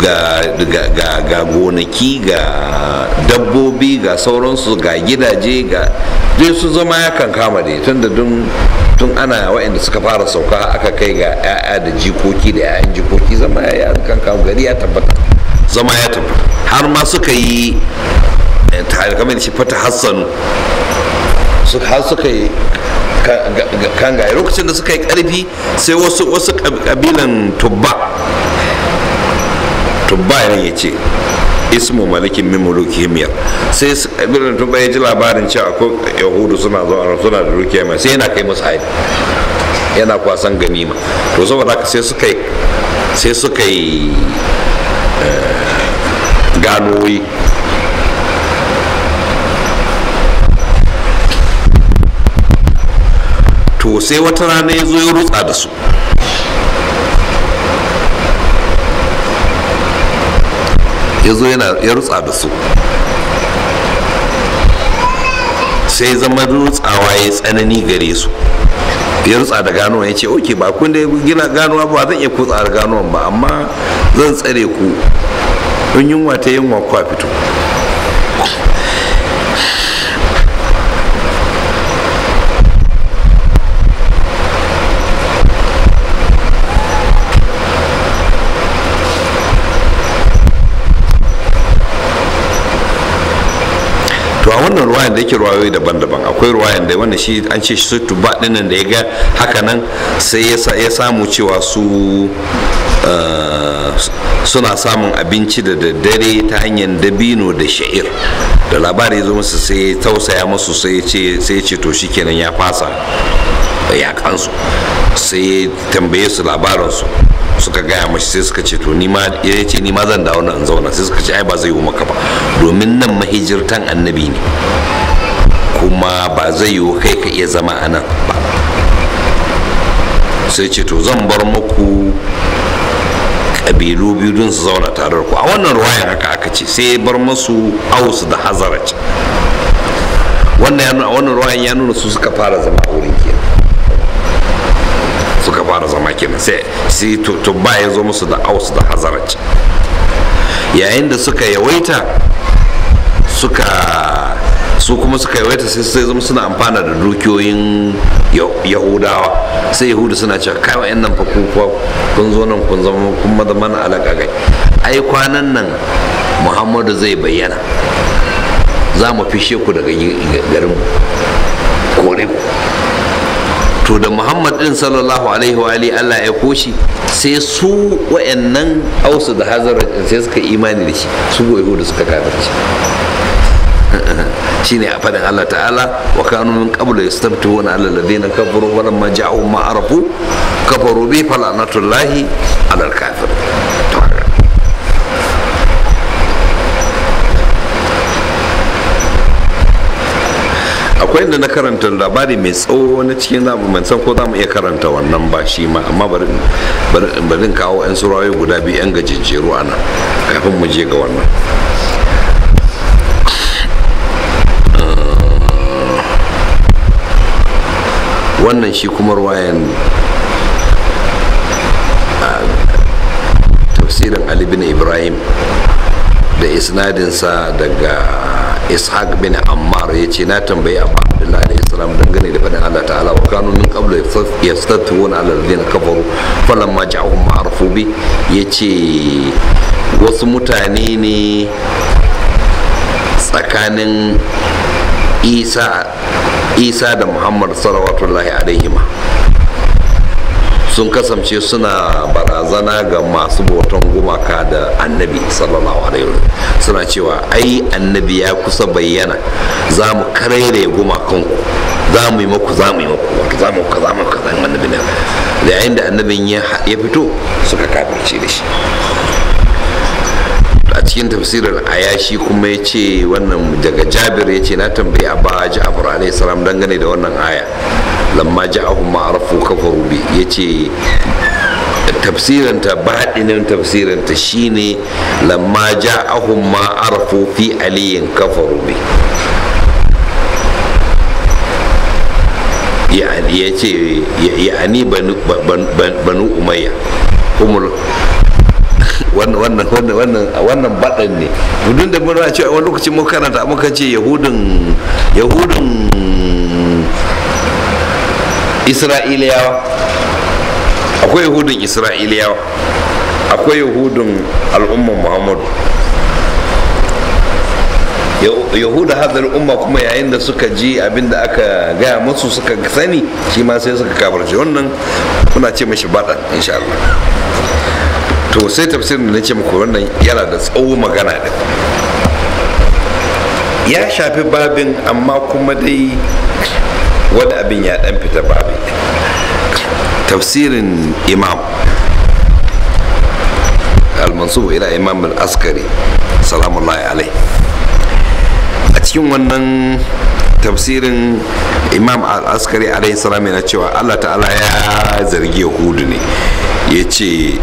ga gonaki, ga dabbobi, ga sauransu, ga gidaje, ga dai su zama ya kan kama dai tun da tun ana waɗanda suka fara sauka aka kai ga 'ya'ya da jikoki da 'ya'yan jikoki, zama ya kan kama, gari ya tabbata, zama ya tabbata. Har ma suka yi kamar da shi fata hassanu, har suka yi kangaye. Lokacin da suka yi ƙarfi sai wasu ƙabilan tubba ne ya ce ismu malikin min muluki himyar. Sai ƙabilan tubba ya ji labarin cewa akwai yahudu suna zuwa suna da dukiya mai, sai yana kai musu hari, yana kwasan ganima. To saboda haka sai suka yi ganoyi. To sai wata rana ya zo ya rutsa da su. Ya zo ya rutsa da su, sai zama rutsawa ya tsanani gare su. Ya rutsa da ganuwa, ya ce oke ba kun da gina ganuwa ba, zan iya kutsa da ganuwan ba, amma zan tsare ku in yunwa ta yunwa kwa fito. To a wannan ruwayan da yake ruwayoyi daban-daban, akwai ruwayan da wannan shi an ce shi tubba dinnan da ya ga haka nan sai ya samu cewa su suna samun abinci da daddare ta hanyar dabino da sha'ir. Da labari ya zo musu sai ya tausaya musu, sai ya ce to shikenan ya fasa yakansu. Sai ya tambaye su labarinsu, suka gaya mashi, sai suka ce to ni ma, ya ce ni ma zan dawo nan zauna. Sai suka ce ai ba zai yi maka ba, domin nan mahijirtan annabi ne, kuma ba zai yiwu kai ka iya zama a nan ba. Sai ce to zan bar muku ƙabilu biyu don su zauna tare da ku. A wannan ruwayan haka aka ce sai ya bar masu Aus da Hazaraj. Wannan ruwayan ya nuna su suka fara zama a wurin kenan. Suka fara zama kenan sai tubba ya zo musu da Aus da Hazaraj. Yayin da suka yawaita, su kuma suka yawaita sai zama suna amfana da dukiyoyin Yahudawa. Sai Yahudu suna cewa kai wa'annan fa ku kun zo nan kun zama kun mana alaka gai, ai kwanan nan Muhammadu zai bayyana, za mu fishe ku daga garin kore ku. To da Muhammad din sallallahu alaihi wa alihi Allah ya koshi, sai su wayannan Ausu da Hazaraj sai suka imani da shi, su Yahudu suka kafirci. Shine a fadin Allah ta'ala, wa kanu min qablu yastabtuna ala alladhina kafaru wa lamma ja'u ma arafu kafaru bi falanatullahi ala al-kafir. Akwai inda na karanta labari mai tsawo na cikin zamu ban san ko za mu iya karanta wannan ba shi ma, amma bari kawo 'yan surawoyi guda biyu 'yan gajejjeru a nan kafin mu je ga wannan. Wannan shi kuma ruwayan tafsirin Ali bin Ibrahim da isnadinsa daga Ishaq bin Ammar ya ce na tambayi Abu Abdullah alayhi salam dangane da faɗin Allah ta'ala wa kanu min qablu yastatuna ala alladhina kafaru falamma ja'ahum ma arafu bi. Yace wasu mutane ne tsakanin Isa da Muhammad salawatullahi alaihima sun kasance suna barazana ga masu bautan gumaka da annabi sallallahu alaihi wasallam, suna cewa ai annabi ya kusa bayyana, za mu karere gumakanku, za mu yi maku, za mu yi maku, wato za mu kaza mu kaza annabi ne. Da yayin da annabin ya fito suka kafirce da shi. A cikin tafsirin Ayashi kuma ya ce wannan daga Jabir ya ce na tambayi Abba Ja'far alaihi salam dangane da wannan aya lamma ja'ahum ma arafu kafaru bi. Yace tafsirinta baɗinin tafsirinta shine lamma ja'ahum ma arafu fi aliyin kafaru bi. Ya ce ya'ani banu Umayya humul wannan baɗan ne. Gudun da muna cewa wani lokacin muka karanta muka ce yahudun Isra'iliyawa, akwai yahudun Isra'iliyawa, akwai yahudun al'umman Muhammadu, yahuda hadar umma kuma yayin da suka ji abinda aka gaya musu suka sani shi ma sai suka kabarce. Wannan kuna ce mashi baɗan insha Allah. To sai tafsirin da nace muku wannan yana da tsawo magana din ya shafi babin, amma kuma dai wani abin ya dan fita babin. Tafsirin Imam al-Mansub ila Imam al-Askari salamullahi alai, a cikin wannan tafsirin Imam al-Askari alaihi salam yana cewa Allah ta'ala ya zargi Yahudu ne, ya ce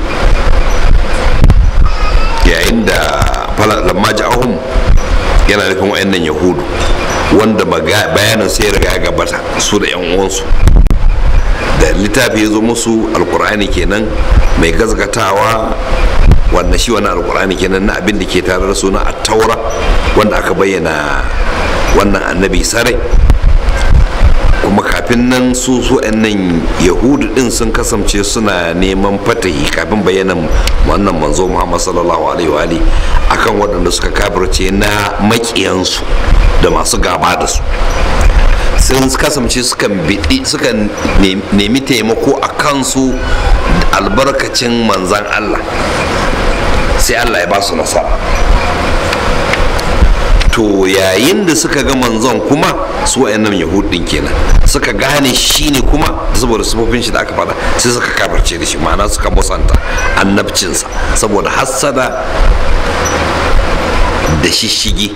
yayin da lamma ja'ahum, yana nufin wa'annan Yahudu wanda bayanin sai riga ya gabata su da yan uwansu da littafi ya zo musu alkur'ani kenan mai gazgatawa, wannan shi wannan alkur'ani kenan na abin da ke tare da su na attaura wanda aka bayyana wannan annabi sarai. Kuma kafin nan su nan Yahudu din sun kasance suna neman fatahi kafin bayanan wannan manzo Muhammad sallallahu alaihi wa alihi akan waɗanda suka kafirce na makiyansu da masu gaba da su. Sun kasance sukan biɗi, sukan nemi taimako a kansu albarkacin manzan Allah, sai Allah ya ba su nasara. To yayin da suka ga manzon kuma su wayannan Yahudin kenan suka gane shi ne kuma saboda sifofin shi da aka faɗa sai suka kafirce da shi, ma'ana suka musanta annabcinsa saboda hassada da shishigi.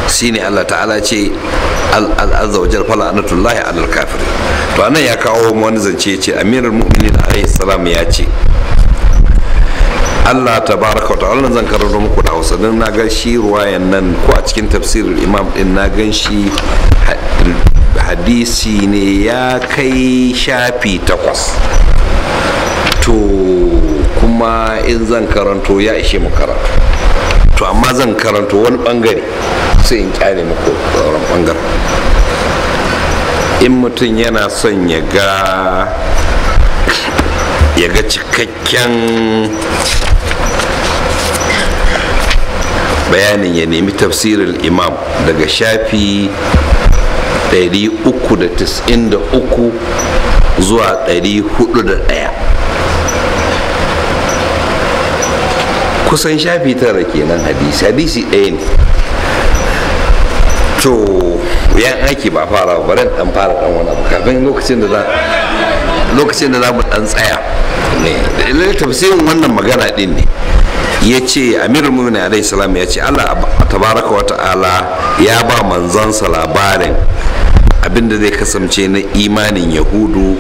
Shine Allah ta'ala ce azza wa jalla fala'natullahi alal kafirin. To anan ya kawo wani zance ce Amirul Mu'minin alaihi salam ya ce Allah tabaraka wa ta'ala, zan karanto muku da Hausa don na ga shi ruwayan nan ko a cikin tafsirin Imam din na gan shi hadisi ne ya kai shafi 8. To kuma in zan karanto ya ishe mu karatu, to amma zan karanto wani bangare sai in kyale muku sauran bangaren. In mutum yana son ya ga cikakken bayanin ya nemi tafsirin Imam daga shafi 393 zuwa 401, kusan shafi 9 kenan. Hadisi ɗaya ne. To yan aiki ba fara ba, bari dan fara dan wani abu kafin lokacin da za mu dan tsaya. Ne tafsirin wannan magana din ne ya ce Amirul Mu'minin alaihi salam ya ce Allah tabaraka wa ta'ala ya ba manzansa labarin abinda zai kasance na imanin Yahudu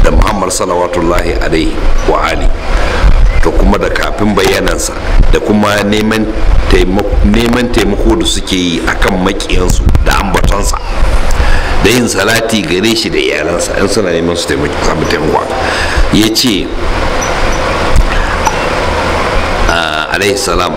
da Muhammad salawatullahi alaihi wa ali, to kuma da kafin bayyanansa da kuma neman taimako da suke yi akan makiyansu da ambatonsa da yin salati gare shi da iyalansa in suna neman su samu taimako. Ya ce alaihi salam,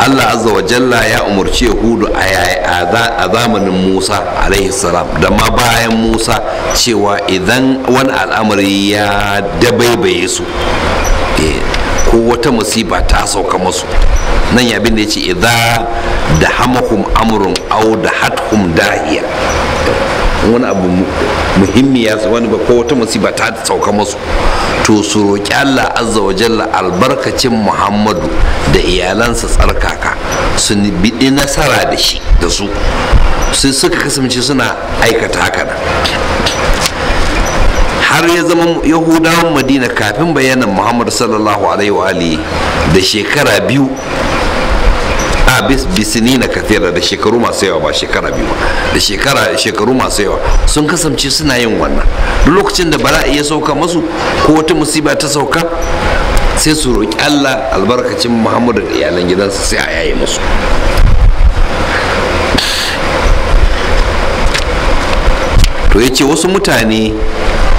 Allah azza wa jalla ya umarci Yahudu a zamanin Musa alaihi salam da ma bayan Musa cewa idan wani al'amari ya dabaibaye su ko wata musiba ta sauka musu, nan ya abin da ya ce idza da hamahum amrun aw da hathum dahiya, wani abu muhimmi ya wani ba ko wata musiba ta sauka musu, to su roƙi Allah azza wa jalla albarkacin Muhammadu da iyalansa tsarkaka su biɗi nasara da shi da su. Sai suka kasance suna aikata haka nan har ya zama Yahudawan Madina kafin bayanan Muhammad sallallahu alaihi wa alihi da shekara 2 a bisini na kathira, da shekaru masu yawa, ba shekara 2 ba, da shekaru masu yawa sun kasance suna yin wannan. Duk lokacin da bala'i ya sauka masu ko wata musiba ta sauka, sai su roƙi Allah albarkacin Muhammadu da iyalan gidansa sai a yaye musu. To ya ce wasu mutane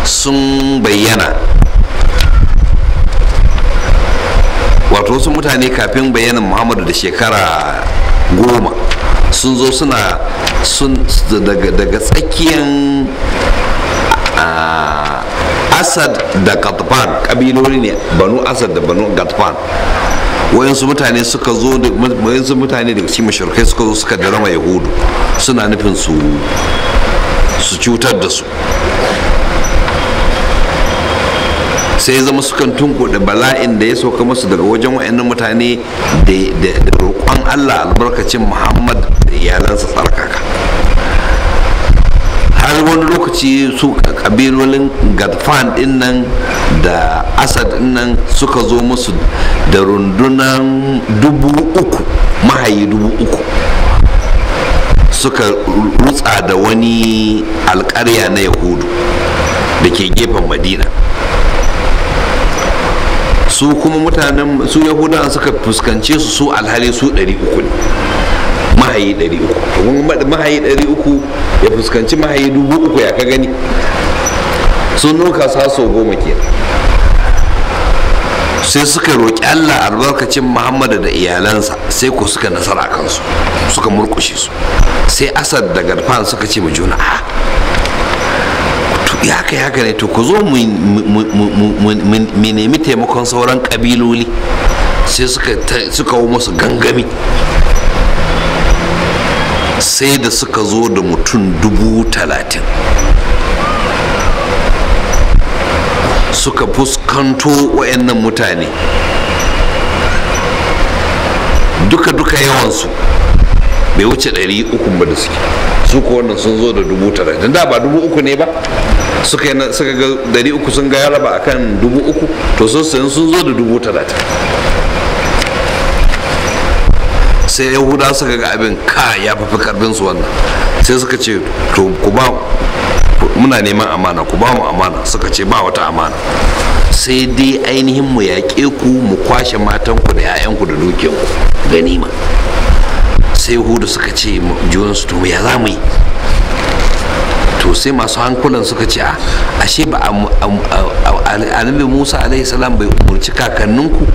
sun bayyana, wato wasu mutane kafin bayanan Muhammadu da shekara 10 sun zo suna sun daga tsakiyan Asad da Gatfan, kabiloli ne Banu Asad da Banu Gatfan. Wayansu mutane suka zo, wayansu mutane daga cikin mushrikai suka zo suka darama Yahudu, suna nufin su cutar da su. Sai zama sukan tunkuɗe bala'in da ya sauka masu daga wajen wa'annan mutane da roƙon Allah albarkacin Muhammad da iyalansa tsarkaka. Har wani lokaci su ƙabilolin Gadfan ɗin nan da Asad ɗin nan suka zo musu da rundunan 3,000 mahayi 3,000, suka rutsa da wani alƙarya na Yahudu da ke gefen Madina. Su kuma mutanen su Yahudawan suka fuskance su, su alhali su 300 ne, mahayi 300. Mahayi 300 ya fuskanci mahayi 3,000, ya ka gani? Sun nuka saso 10 kenan. Sai suka roƙi Allah albarkacin Muhammadu da iyalansa, sai ko suka nasara kansu, suka murƙushe su. Sai Asad da Gadfan suka ce ma juna, a ya kai haka ne, to ku zo mu nemi taimakon sauran kabiloli. Sai suka wo musu gangami, sai da suka zo da mutum 30,000 suka fuskanto wayannan mutane. Duka yawansu bai wuce 300 ba da suke su, ko wannan sun zo da 30,000. Da ba 3,000 ne ba, suka ga 300 sun ga ya raba akan 3,000, to sun zo da 30,000. Sai Yahuda suka ga abin ka ya fafi karfin su wannan, sai suka ce to ku ba muna neman amana, ku ba mu amana. Suka ce ba wata amana, sai dai ainihin mu yaƙe ku, mu kwashe matanku da 'ya'yanku da dukiyanku ganima. Sai Yahudu suka ce junansu, to ya za mu yi? To sai masu hankulan suka ce, ashe ba annabi Musa alaihi salam bai umarci kakanninku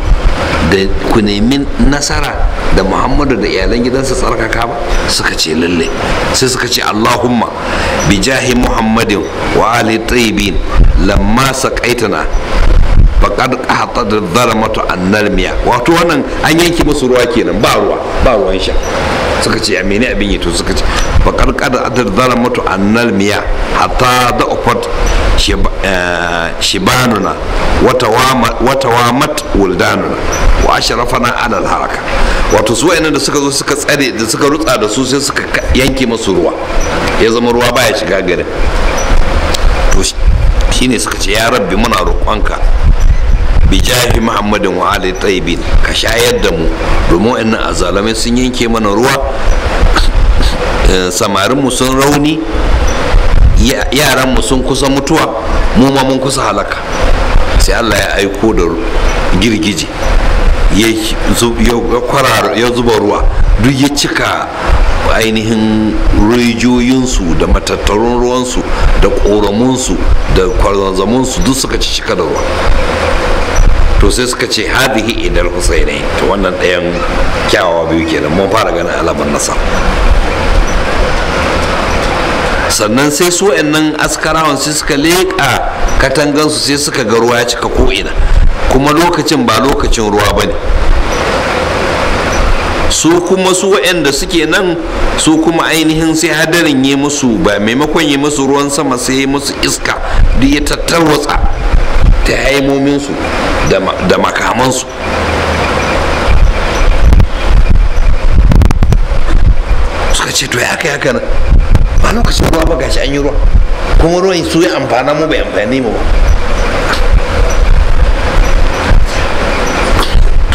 da ku nemi nasara da Muhammadu da iyalan gidansa tsarkaka ba? Suka ce lalle. Sai suka ce Allahumma bi jahi Muhammadin wa ali tayyibin lamma saqaitana faqad qahatat dhalamatu annalmiya. Wato wannan an yanke musu ruwa kenan, ba ruwa, ba ruwan sha. Suka ce mene abin yi? To suka ce faqad qahatat dhalamatu annalmiya hatta da'ufat shibanuna wata wamat wuldanuna wa ashrafana ala alharaka. Wato su wayannan da suka zo suka tsare da suka rutsa da su, sai suka yanke musu ruwa, ya zama ruwa baya shiga garin. To shine suka ce ya rabbi muna roƙonka bijahi Muhammadin wa ali tayyibin ka shayar da mu, domin wayannan azalamai sun yanke mana ruwa, samarin mu sun rauni, yaran mu sun kusa mutuwa, mu ma mun kusa halaka. Sai Allah ya aiko da girgije ya zuba ruwa, duk ya cika ainihin rijiyoyinsu da matattarun ruwansu da ƙoramunsu da kwarzamunsu, duk suka ci cika da ruwa. To sai suka ce hadhihi idal husainai. To wannan ɗayan kyawawa biyu kenan, mun fara ganin alamar nasara. Sannan sai su wa'annan askarawan sai suka leƙa katangansu, sai suka ga ruwa ya cika ko'ina, kuma lokacin ba lokacin ruwa ba ne. Su kuma su waɗanda suke nan, su kuma ainihin sai hadarin yi musu, ba maimakon yi musu ruwan sama sai yi musu iska, duk ya tattarwatsa ta haimominsu da makamansu. Suka ce to ya aka haka nan, ba lokacin ruwa ba, gashi an yi ruwa, kuma ruwan su ya amfana mu bai amfani mu ba.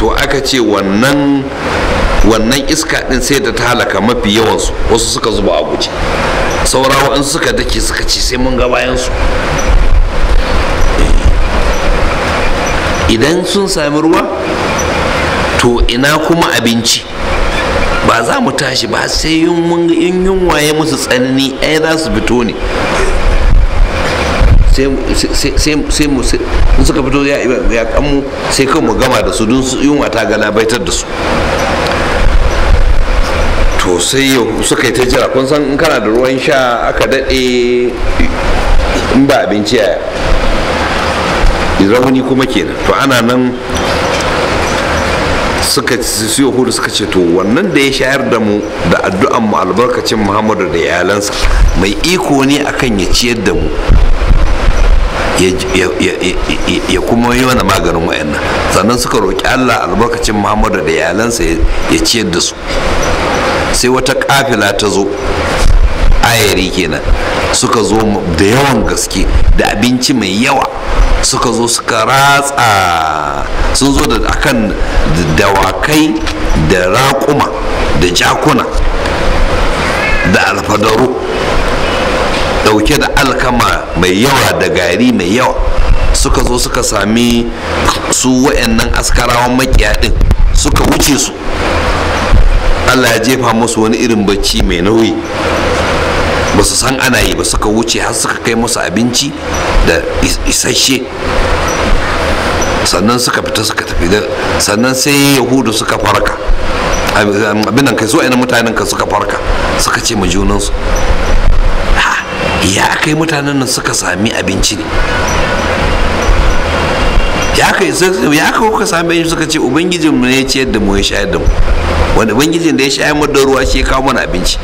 To aka ce wannan iska din sai da ta halaka mafi yawansu, wasu suka zuba a guje, saura waɗansu suka dake suka ce sai mun ga bayansu. Idan sun sami ruwa to ina kuma abinci, ba za mu tashi ba sai in yunwa ya musu tsanani, ai za su fito ne. Sai mu in suka fito ya kanmu sai kan mu gama da su, don su yunwa ta galabaitar da su. To sai suka yi ta jira. Kun san in kana da ruwan sha aka daɗe in ba abinci ya rauni kuma kenan. To ana nan suka su Yahudu suka ce to wannan da ya shayar da mu da addu'an mu albarkacin Muhammadu da iyalansa mai iko ne akan ya ciyar da mu, ya kuma yi mana maganin wa'annan. Sannan suka roƙi Allah albarkacin Muhammadu da iyalansa ya ciyar da su. Sai wata kafila ta zo, ayari kenan, suka zo da yawan gaske da abinci mai yawa, suka zo suka ratsa, sun zo da akan dawakai da raƙuma da jakuna da alfadaru, dauke da alkama mai yawa da gari mai yawa. Suka zo suka sami su wa'annan askarawan makiya din, suka wuce su. Allah ya jefa musu wani irin bacci mai nauyi, ba su san ana yi ba, suka wuce har suka kai musu abinci da isasshe. Sannan suka fita suka tafi. Sannan sai Yahudu suka farka, abin nan kai su wa'annan mutanen ka suka farka, suka ce ma junansu, ya kai mutanen nan suka sami abinci ne, ya kai kuka sami abinci? Suka ce ubangijinmu ne ya ciyar da mu ya shayar da mu, wanda ubangijin da ya shayar mu da ruwa shi ya kawo mana abinci.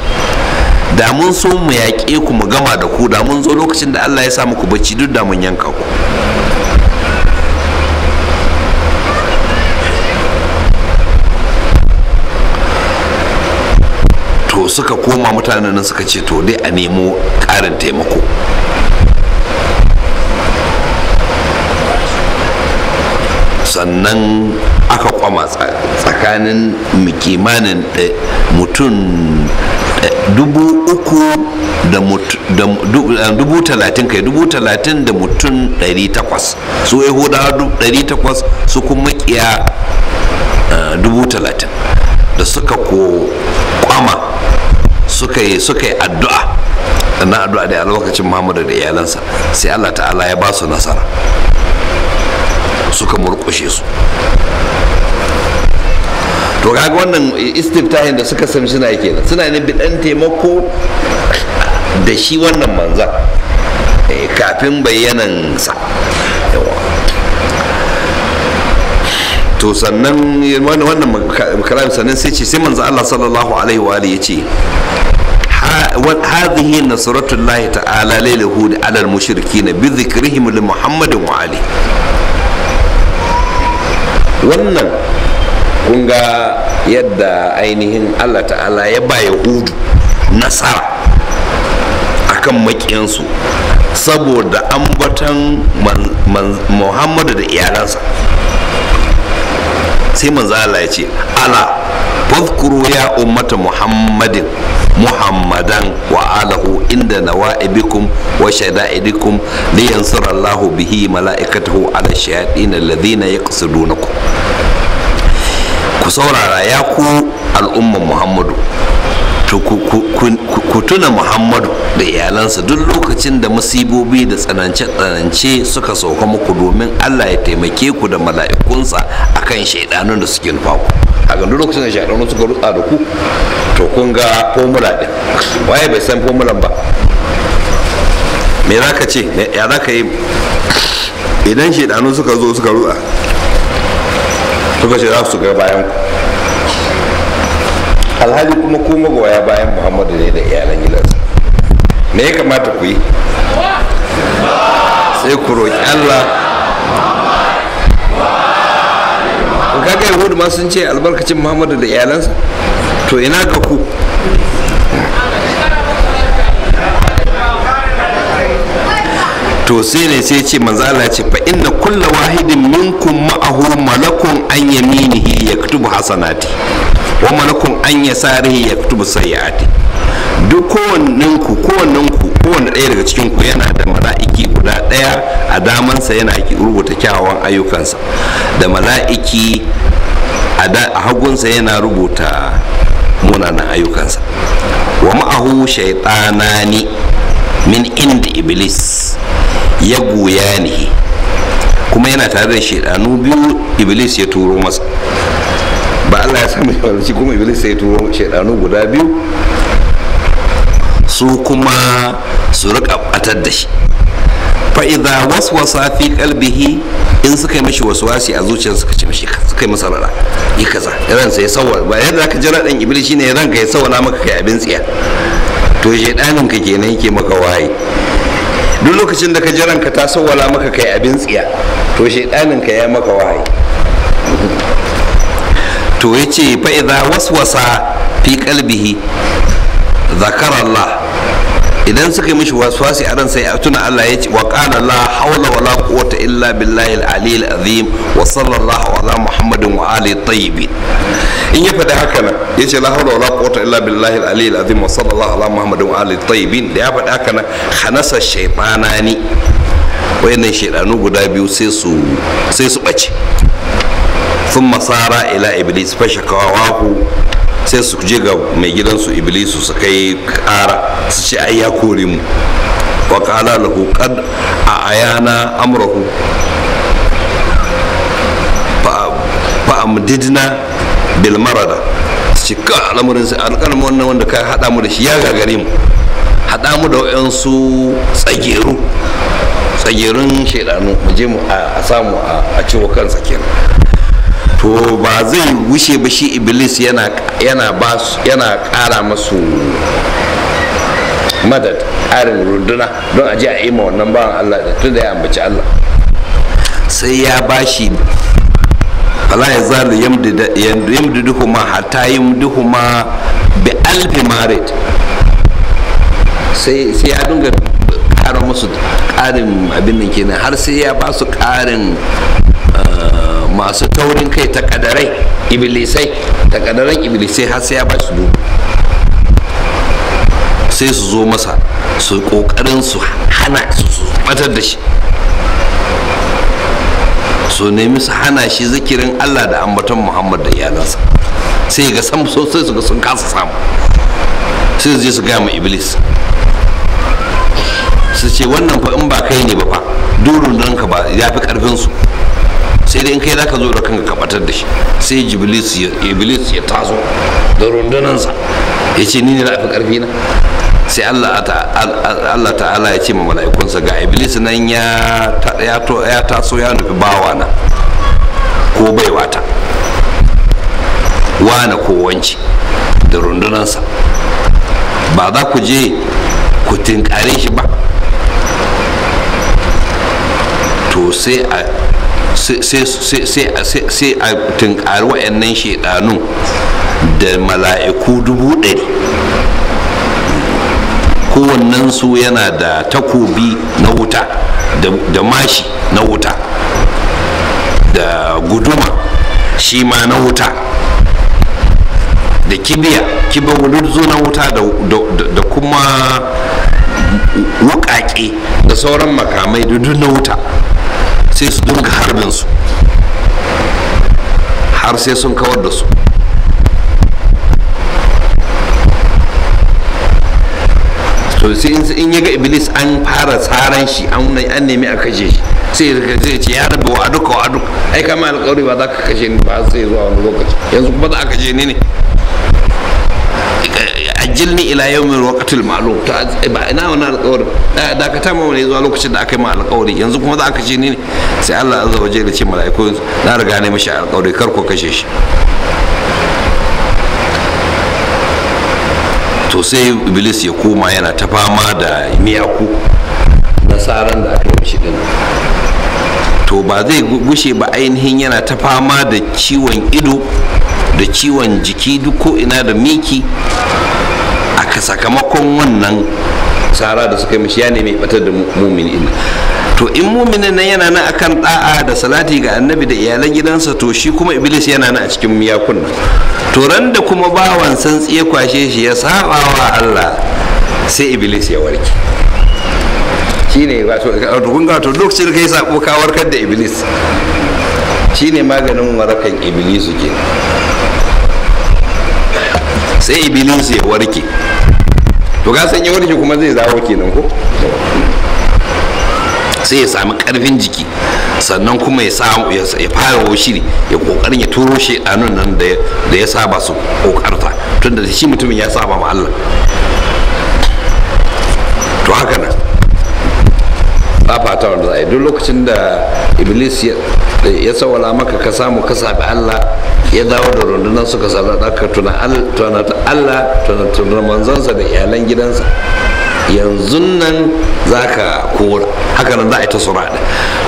Da mun so mu yaƙe ku mu gama da ku, da mun zo lokacin da Allah ya sa muku bacci duk da mun yanka ku. To suka koma mutanen nan suka ce to dai a nemo ƙarin taimako. Sannan aka kwama tsakanin kimanin mutum 30,000 kai 30,000 da mutum 800, su Yahudawa 800, su kuma makiya 30,000, da suka ko kwama suka yi addu'a. Na addu'a da albarkacin Muhammadu da iyalansa, sai Allah ta'ala ya ba su nasara, suka murƙushe su. To kaga wannan istiftahin da suka sami suna kenan, suna ne bidan taimako da shi wannan manzan kafin bayyanan sa. To sannan wannan kalam, sannan sai ce sai manzo Allah sallallahu alaihi wa alihi yace hadhihi nasratullahi ta'ala lil yahudi ala al mushrikin bi dhikrihim li Muhammadin wa ali. Wannan kun ga yadda ainihin Allah ta'ala ya ba yahudu nasara akan makiyansu saboda ambaton Muhammadu da iyalansa. Sai manzo Allah ya ce ala fadhkuru ya ummata Muhammadin Muhammadan wa alahu inda nawa'ibikum wa shada'idikum liyansura Allahu bihi mala'ikatahu ala shayatin alladhina yaqsidunakum. Ku saurara ya ku al'umman Muhammadu, To ku tuna Muhammadu da iyalansa duk lokacin da musibobi da tsanance-tsanance suka sauka muku, domin Allah ya taimake ku da mala'ikunsa akan shaidanun da suke nufa ku. A duk lokacin da shaidanun suka rutsa da ku, to kun ga formula din. Waye bai san formulan ba? Me za ka ce? Ya za ka yi idan shaidanu suka zo suka rutsa, suka ce za su ga bayan ku, alhali kuma ku magoya bayan Muhammadu ne da iyalan gidansa? Me ya kamata ku yi? Sai ku roƙi Allah. Ku kaga Yahudu ma sun ce albarkacin Muhammadu da iyalansa, to ina ga ku? To sai ne sai ce manzo Allah ya ce fa inna kulla wahidin minkum ma'ahu malakun an yaminihi yaktubu hasanati wa malakun an yasarihi yaktubu sayyiati. Duk kowanninku kowanne ɗaya daga cikin ku yana da mala'iki guda ɗaya a damansa yana rubuta kyawawan ayyukansa, da mala'iki a hagunsa yana rubuta munanan ayyukansa. Wa ma'ahu shaytanani min inda iblis ya goya ne, kuma yana tare da shaidanu biyu iblis ya turo masa. Ba Allah ya samu yawanci, kuma iblis ya turo shaidanu guda biyu su kuma su rika batar da shi. Fa idza waswasa fi qalbihi, in suka yi mishi waswasi a zuciyar, suka ce mishi, suka yi masa rada, yi kaza, ransa ya sawwala. Ba yadda zaka jira dan iblis shine ranka ya sawwala maka kai abin tsiya, to shaidanin ka kenan yake maka wahayi. Duk lokacin da ka ji ranka ta sawwala maka kai abin tsiya, to shaidanin ka ya maka wahayi. To yace fa idza waswasa fi qalbihi zakara Allah, idan suka yi mishi waswasi a ransa ya tuna Allah, ya ce wa qala la hawla wala quwwata illa billahi al-ali al-azim wa sallallahu ala Muhammadin wa alihi tayyibin. In ya faɗi haka nan, ya ce la hawla wala quwwata illa billahi al-ali al-azim wa sallallahu ala Muhammadin wa alihi tayyibin, da ya faɗi haka nan, khanasa shaytanani, wayannan shaydanu guda biyu sai su bace. Thumma sara ila iblis fashakawahu, sai su je ga mai gidansu iblisu su kai kara, su ce ai ya kore mu. Wa qala lahu qad a ayana amrahu fa amdidna bil marada. Su ce ka al'amarin sai alƙalmin wannan wanda ka hada mu da shi ya gagare mu, hada mu da wayansu tsageru tsagerun shaidanu mu je mu a samu a ciwo kansa kenan. To ba zai wuce ba, shi iblis yana ƙara masu madad, ƙarin runduna don a je a yi ma wannan bawan Allah da tunda ya ambaci Allah. Sai ya bashi fala ya zalu yamdiduhuma hatta yamdiduhuma bi alfi marid, sai ya dinga ƙara musu ƙarin abin nan kenan, har sai ya ba su ƙarin masu taurin kai ta kadarai iblisai, ta kadaran iblisai, har sai ya ba su dubu. Sai su zo masa su kokarin su hana su batar da shi, su nemi su hana shi zikirin Allah da ambaton Muhammad da iyalansa. Sai ga sam sosai su ga sun kasa samu, sai su je su gaya ma iblis, su ce wannan fa in ba kai ne ba fa durun ranka ba ya fi karfin su, sai dai in kai zaka zo da kanka ka batar da shi. Sai iblis ya taso da rundunansa ya ce ni ne na fi karfi na. Sai Allah ta'ala ya ce ma mala'ikunsa ga iblis nan ya taso ya nufi bawana ko baiwata, wane ko wanci da rundunansa, ba za ku je ku tinkare shi ba? To sai a tinkari wa'annan shaidanu da mala'iku 100,000, kowannensu yana da takobi na wuta da mashi na wuta da guduma shi ma na wuta da kibiya wurzo na wuta da kuma wukake da sauran makamai da duk na wuta. Sai su dinga harbin su har sai sun kawar da su. To sai in ya ga iblis an fara tsaran shi, an nemi a kashe shi, sai ya ce ya rabu wa aduka wa aduka, ai kama alƙawari ba za ka kashe ni ba sai zuwa wani lokaci, yanzu kuma za a kashe ni ne, ajilni ila yawmin waqtil ma'lum. To ba ina wani alƙawari, dakata ma wani zuwa lokacin da aka yi ma alƙawari, yanzu kuma za a kashe ni ne. Sai Allah azza wa jalla ce mala'iku na riga ne mishi alƙawari kar ku kashe shi. To sai iblis ya koma yana ta fama da miyaku nasaran da aka yi mishi din. To ba zai gushe ba, ainihin yana ta fama da ciwon ido da ciwon jiki duk ko ina da miki a sakamakon wannan tsara da suka yi mishi, ya nemi batar da mumini din. To in muminin nan yana nan akan da'a da salati ga annabi da iyalan gidansa, to shi kuma iblis yana nan a cikin miyakun nan. To ran da kuma bawan santsi ya kwashe shi ya saba wa Allah, sai iblis ya warke. Shine wato kun ga to lokacin da kai sabo ka warkar da iblis, shine maganin warakan iblisu ke. Sai iblis ya warke. To ka san ya warke kuma zai zawo kenan ko? Sai ya sami karfin jiki, sannan kuma ya samu ya fara shiri, ya kokarin ya turo shedanun nan da ya saba su kokarta, tunda shi mutumin ya saba ma Allah. To haka nan fafata wanda za a yi duk lokacin da iblis ya sawala maka ka samu ka sabi Allah, ya dawo da rundunar suka sabi ka tuna Allah, tuna manzansa da iyalan gidansa, yanzu nan za ka kora. Haka nan za a yi ta sura.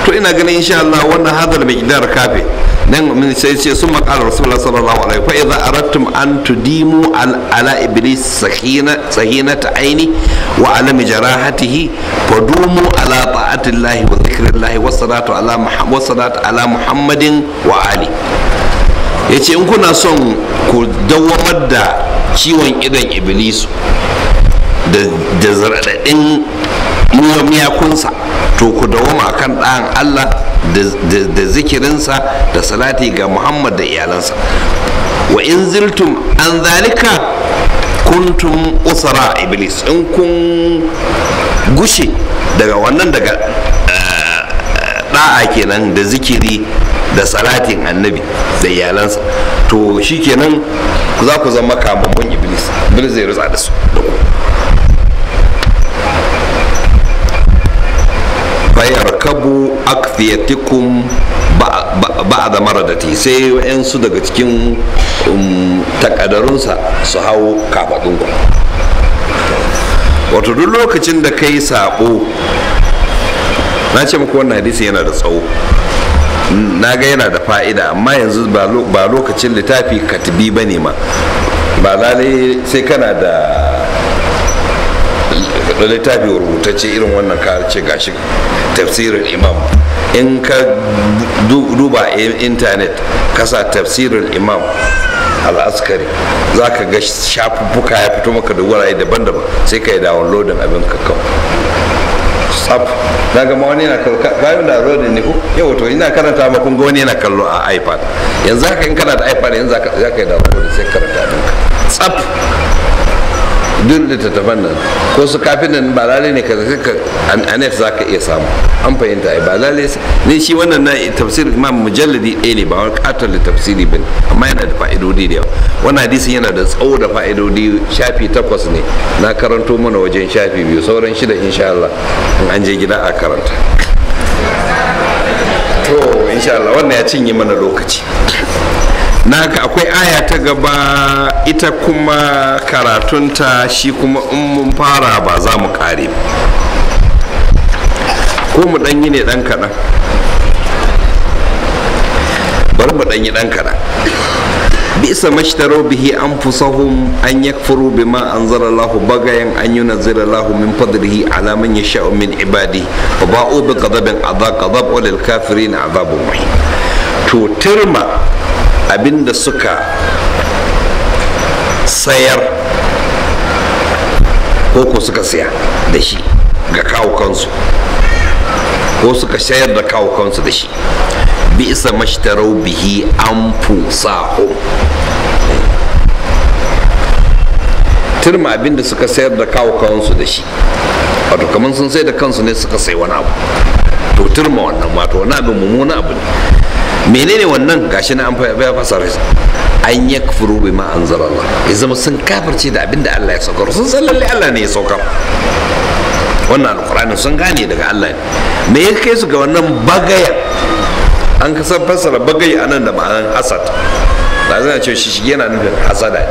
To ina ganin insha Allah wannan hadal miqdar kafe nan mun sai ce sun maqala rasulullah sallallahu alaihi fa idza aradtum an tudimu ala iblis sakhina sahinata aini wa ala jarahatihi fadumu ala ta'atillahi wa dhikrillahi wa salatu ala muhammad salatu ala muhammadin wa ali. Yace in kuna son ku dawamar da ciwon idon iblis da zaraɗaɗin miyakunsa, to ku dawoma akan ɗan Allah da zikirinsa da salati ga Muhammad da iyalansa. Wa in ziltum an zalika kuntum usara iblis. In kun gushe daga wannan, daga da'a kenan da zikiri da salatin annabi da iyalansa, to shikenan za ku zama kamammun iblis. Iblis zai rutsa da su da ku. Fayarkabu akfiyatikum ba'da maradati, sai wayansu daga cikin takadarunsa su hau kafadunku. Wato duk lokacin da kai sabo, na ce muku wannan hadisi yana da tsawo, na ga yana da fa'ida, amma yanzu ba lokacin littafi katibi ba ne ma, ba lalai sai kana da littafi rubutacce irin wannan ka ce gashi tafsirin imam. In ka duba intanet ka sa tafsirin imam al-askari, za ka ga shafuffuka ya fito maka da wurare daban-daban, sai ka yi downloading abin ka kawai tsaf. Na gama wani yana kallo bayan downloading ne ko yau, to ina karanta ma kun ga wani yana kallo a iPad. Yanzu haka in kana da iPad yanzu za ka yi downloading sai karanta abin ka tsaf. Duk littattafan nan ko su kafin nan ba lalai ne ka a net za ka iya samu. An fahimta ai, ba lalai ne shi wannan na tafsir imam mujalladi ɗaya ne, ba wani katon tafsiri bane, amma yana da fa'idodi da yawa. Wannan hadisin yana da tsawo da fa'idodi, shafi 8 ne, na karanto mana wajen shafi 2, sauran 6 insha Allah in an je gida a karanta. To insha Allah wannan ya cinye mana lokaci. Na haka akwai aya ta gaba, ita kuma karatunta shi kuma in mun fara ba za mu kare ko mu ɗanyi ne ɗan kaɗan, bari mu ɗanyi ɗan kaɗan. Bisa mashtaro bihi anfusahum an yakfuru bima anzala Allahu bagayan an yunzila Allahu min fadlihi ala man yasha'u min ibadihi wa ba'u bi ghadabin adha ghadab wa lil kafirin adhabun muhin. To tirma abinda suka sayar ko ko suka siya da shi ga kawo kansu, ko suka sayar da kawo kansu da shi, bi'sa mashtarau bihi anfusahum. Turma abinda suka sayar da kawo kansu da shi, Wato kamar sun sai da kansu ne suka sai wani abu. To turma wannan, wato wani abin mummuna abu ne. Menene wannan? Gashi na an fasara shi, an yakfuru bima anzalallah, ya zama sun kafirce da abin da Allah ya saukar. Sun san lalle Allah ne ya saukar wannan alqur'ani, sun gane daga Allah ne. Me ya kai su ga wannan bagaya? An kasar fassara bagaya anan da ma'anan hasad. Da zan ce shi yana nufin hasada ne.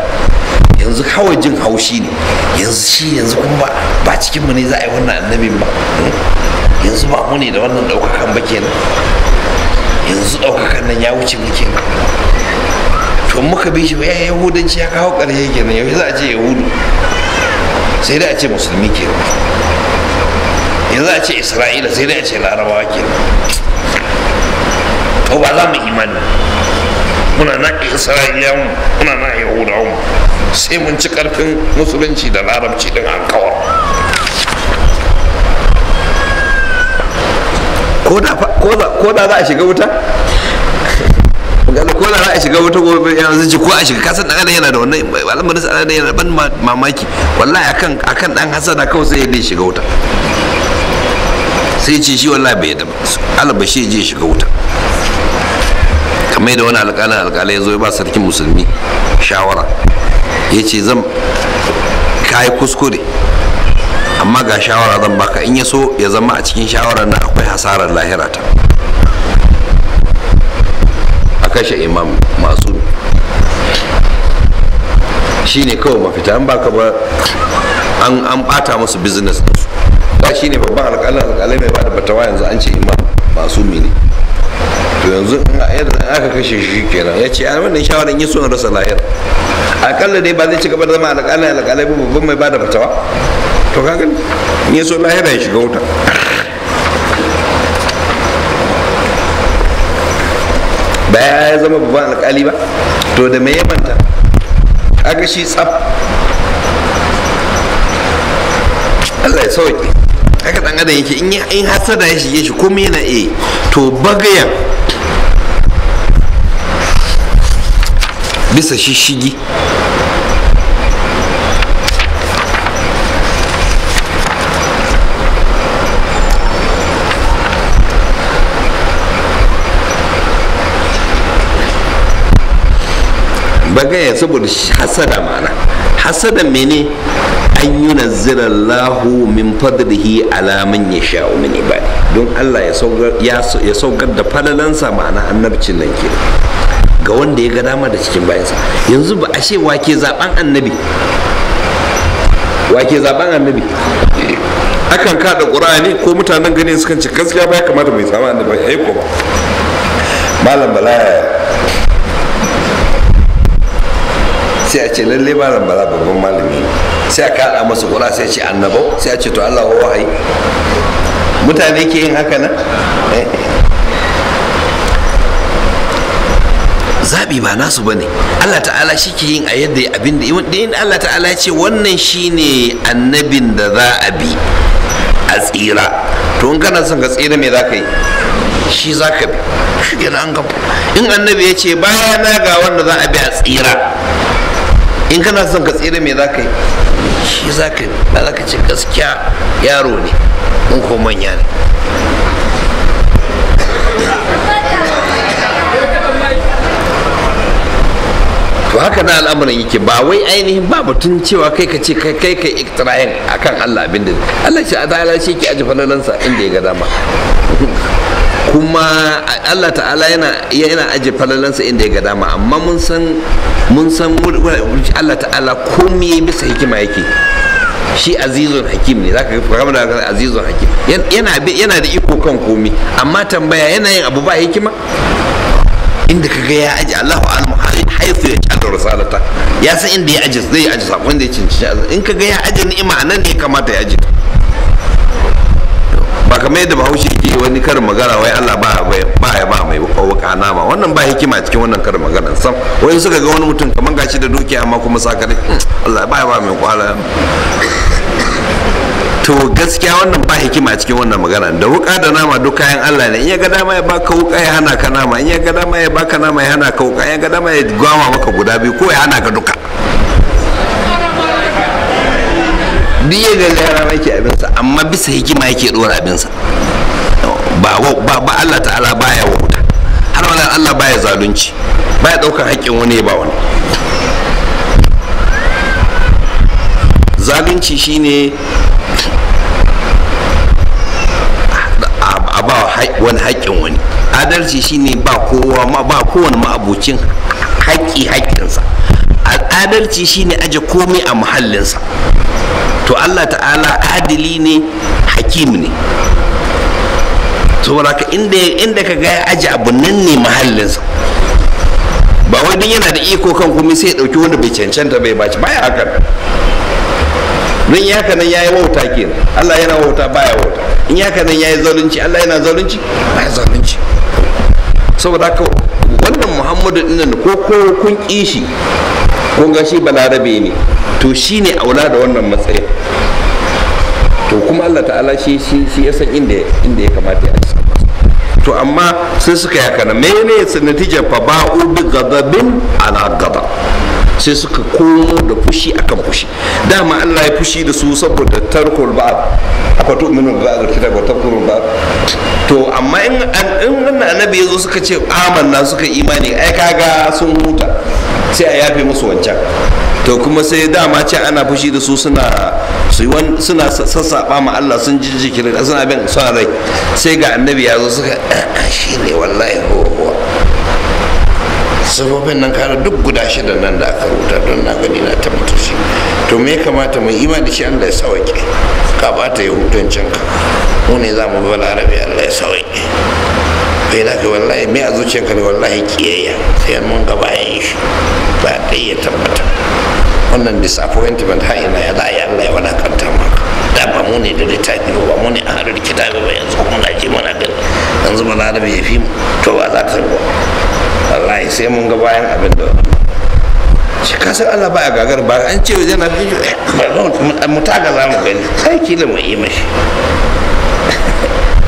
Yanzu kawai jin haushi ne. Yanzu shi yanzu kuma ba cikin mu ne za a yi wannan annabin ba. Yanzu ba mu ne da wannan daukakan ba kenan. Yanzu daukakan nan ya wuce mu kenan. To muka bi shi ba, ya yahudanci ya kawo ƙarshe kenan. Yau za a ce yahudu, sai dai a ce musulmi kenan. Yanzu a ce isra'ila, sai dai a ce larabawa kenan. To ba za mu imani, muna na isra'iliyan, muna na yahudawan, sai mun ci karfin musulunci da larabci din an kawar. Ko da za a shiga wuta, ko da za a shiga wuta gobe, yanzu ji ko a shiga kasan dan adam yana da wannan al'amarin, sa adam yana ban mamaki wallahi. Akan dan hasada kawai sai ya shiga wuta, sai ce shi wallahi bai yadda ba, Allah shi je shiga wuta. Kamar da wani alƙalin ya zo ya ba sarkin musulmi shawara, ya ce zan kayi kuskure, amma ga shawara zan baka, in ya so ya zama a cikin shawarar nan akwai hasarar lahira ta a kashe imam masu shi ne kawai mafita. An baka ba an bata musu business ɗinsu. Da shi ne babban alƙalin mai bada fatawa yanzu an ce imam masu ne. To yanzu in aka kashe shi kenan. Ya ce wannan shawarar yi son rasa lahira, akalla dai ba zai ci gaba da zama alƙalai ba, babban mai bada fatawa. To ka gani, in ya so lahira ya shiga wuta. Ba ya zama babban alƙali ba, to da me ya manta? Kaga shi tsaf. Allah ya sauke. Haka dan adam yake, in hasada ya shige shi komai yana iya. To bagayan bisa shishigi, bagaya saboda hasada. Ma'ana hasada mene? An yi Allahu min fadlihi ala man yasha'u min ibadi. Don Allah ya saukar da falalansa, ma'ana annabcin nan ke ga wanda ya ga dama da cikin bayansa. Yanzu ba ashe wake zaben annabi, wake zaben annabi? Akan kada qur'ani ko mutanen gani sukan ci gaskiya ba ya kamata mai samu annabi ai ko ba. Malam Bala, sai a ce lalle malam Bala babban malami, sai a kada masa qur'a, sai a ce annabau, sai a ce to Allah wa wahayi. Mutane ke yin haka nan. Zaɓi ba nasu bane, Allah ta'ala shi ke yin a yadda abin da in Allah ta'ala ya ce wannan shine annabin da za a bi a tsira. To in kana son ka tsira me za ka yi? Shi za ka bi, shi kenan an gaba. In annabi ya ce bayana ga wanda za a bi a tsira, in kana son ka tsira me za ka yi? Shi za ka yi. Ba za ka ce gaskiya yaro ne in ko manya ne. To haka na al'amuran yake, ba wai ainihin ba batun cewa kai ka ce kai kai kai iktirayin akan Allah. Abin da Allah shi ta'ala shi ke aji falalansa inda ya ga dama, kuma Allah ta'ala yana aje falalansa inda ya ga dama. Amma mun san Allah ta'ala komai bisa hikima yake. Shi azizun hakim ne, zaka ga kamar da azizun hakim yana da iko kan komai. Amma tambaya, yana yin abu ba hikima? Inda kaga ya aje, Allahu a'lamu haythu yaj'alu risalata, ya san inda ya aje, zai aje sakon da ya cinci. In kaga ya aje ni'ima anan ne kamata ya aje. Ba kamar yadda Bahaushe yake wani karin magana wai Allah ba ya ba mai wuka nama. Wannan ba hikima cikin wannan karin magana sam. Wai suka ga wani mutum kamar gashi da dukiya amma kuma sakare, Allah ba ya ba mai kwala. To gaskiya wannan ba hikima cikin wannan magana. Da wuka da nama duk kayan Allah ne. In ya ga dama ya baka wuka ya hana ka nama, in ya ga dama ya baka nama ya hana ka wuka, in ya ga dama ya gwama maka guda biyu ko ya hana ka duka. Duk yadda ya rana yake abinsa, amma bisa hikima yake dora abinsa. Ba ba Allah ta'ala baya wauta, har wala Allah baya zalunci, baya daukar haƙƙin wani ya ba wani. Zalunci shine a ba wani haƙƙin wani. Adalci shine ba kowa ma ba kowane ma'abucin haƙƙi haƙƙinsa. Adalci shine aje komai a muhallinsa. To Allah ta'ala adili ne, hakim ne. Saboda ka inda ka ga ya aje abu nan ne muhallinsa. Ba wai don yana da iko kan komai sai ya ɗauki wanda bai cancanta bai baci, baya hakan. Don ya haka nan ya yi wauta kenan. Allah yana wauta, baya wauta. In ya haka nan ya yi zalunci, Allah yana zalunci, baya zalunci. Saboda haka wannan Muhammadu ɗin ko kun ƙi shi, kun ga shi balarabe ne, to shi ne aula da wannan matsayin. To kuma Allah ta'ala shi ya san inda ya kamata ya ci. To amma sai suka yi haka nan, mene natijar? Fa ba'u bi ghadabin ala ghadab, sai suka komo da fushi akan fushi. Dama Allah ya fushi da su saboda tarkul ba'd, afa tu'minu bi ba'd kitab wa takfuru ba'd. To amma in wannan annabi yazo suka ce amanna, suka imani, ai kaga sun huta, sai a yafe musu wancan. To kuma sai dama ce ana fushi da su, suna sassaɓa ma Allah, sun jijjikiri, suna bin son rai. Sai ga annabi ya zo suka shi ne wallahi huwa sifofin nan kara duk guda shida nan da aka rubuta, don na gani na tabbatar shi. To me ya kamata mu imani da shi? Allah ya sauke ka bata yahudancin ka, mu ne za mu bi balarabe, Allah ya sauke. Bai da ka wallahi me a zuciyarka ne wallahi kiyayya, sai mun ga bayan shi ba dai ya tabbata. Wannan disappointment har ina ya za a yi Allah ya wadakanta maka. Da ba mu ne da littafi ba, mu ne a haɗar kitabi ba, yanzu kuma na ji muna gani yanzu balarabe ya fi mu, to ba za ta ba wallahi sai mun ga bayan abin da shi kasar Allah ba a gagar ba an ce yana fi mu taga za mu gani sai kila mu yi mashi.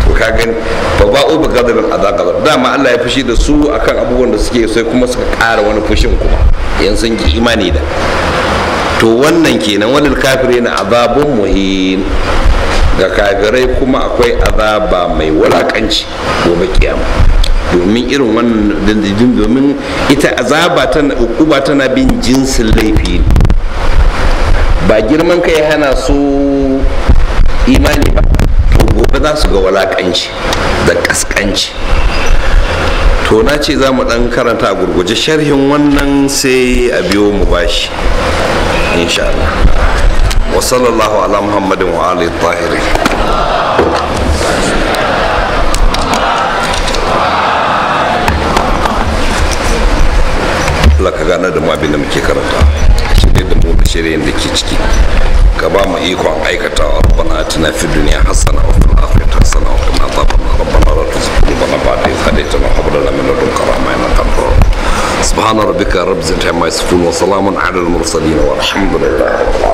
To ka gani fa ba'u bi ghadabin ala ghadab. Dama Allah ya fushi da su akan abubuwan da suke, sai kuma suka ƙara wani fushin kuma yan sun ki imani da. To wannan kenan. Walil kafirina azabun muhin, ga kafirai kuma akwai azaba mai wulakanci gobe kiyama. Domin irin wannan, domin ita azaba tana ukuba tana bin jinsin laifi. Ba girman kai hana su imani ba, to gobe za su ga wulakanci da kaskanci. To na ce za mu dan karanta a gurguje sharhin wannan, sai a biyo mu bashi insha Allah. Wa sallallahu ala Muhammadin wa alihi tahirin. Allah ka gane da mu abin da muke karanta, shirye da mu da shiryen da ke ciki, ka ba mu ikon aikatawa. Rabbana atina fid dunya hasana wa fil akhirati hasana wa qina adhaban nar. Rabbana la tuzigh qulubana ba'da idh hadaytana wa hab lana min ladunka rahmatan innaka antal wahhab. Subhana rabbika rabbil izzati amma yasifun wa salamun ala al mursalin walhamdulillahi rabbil alamin.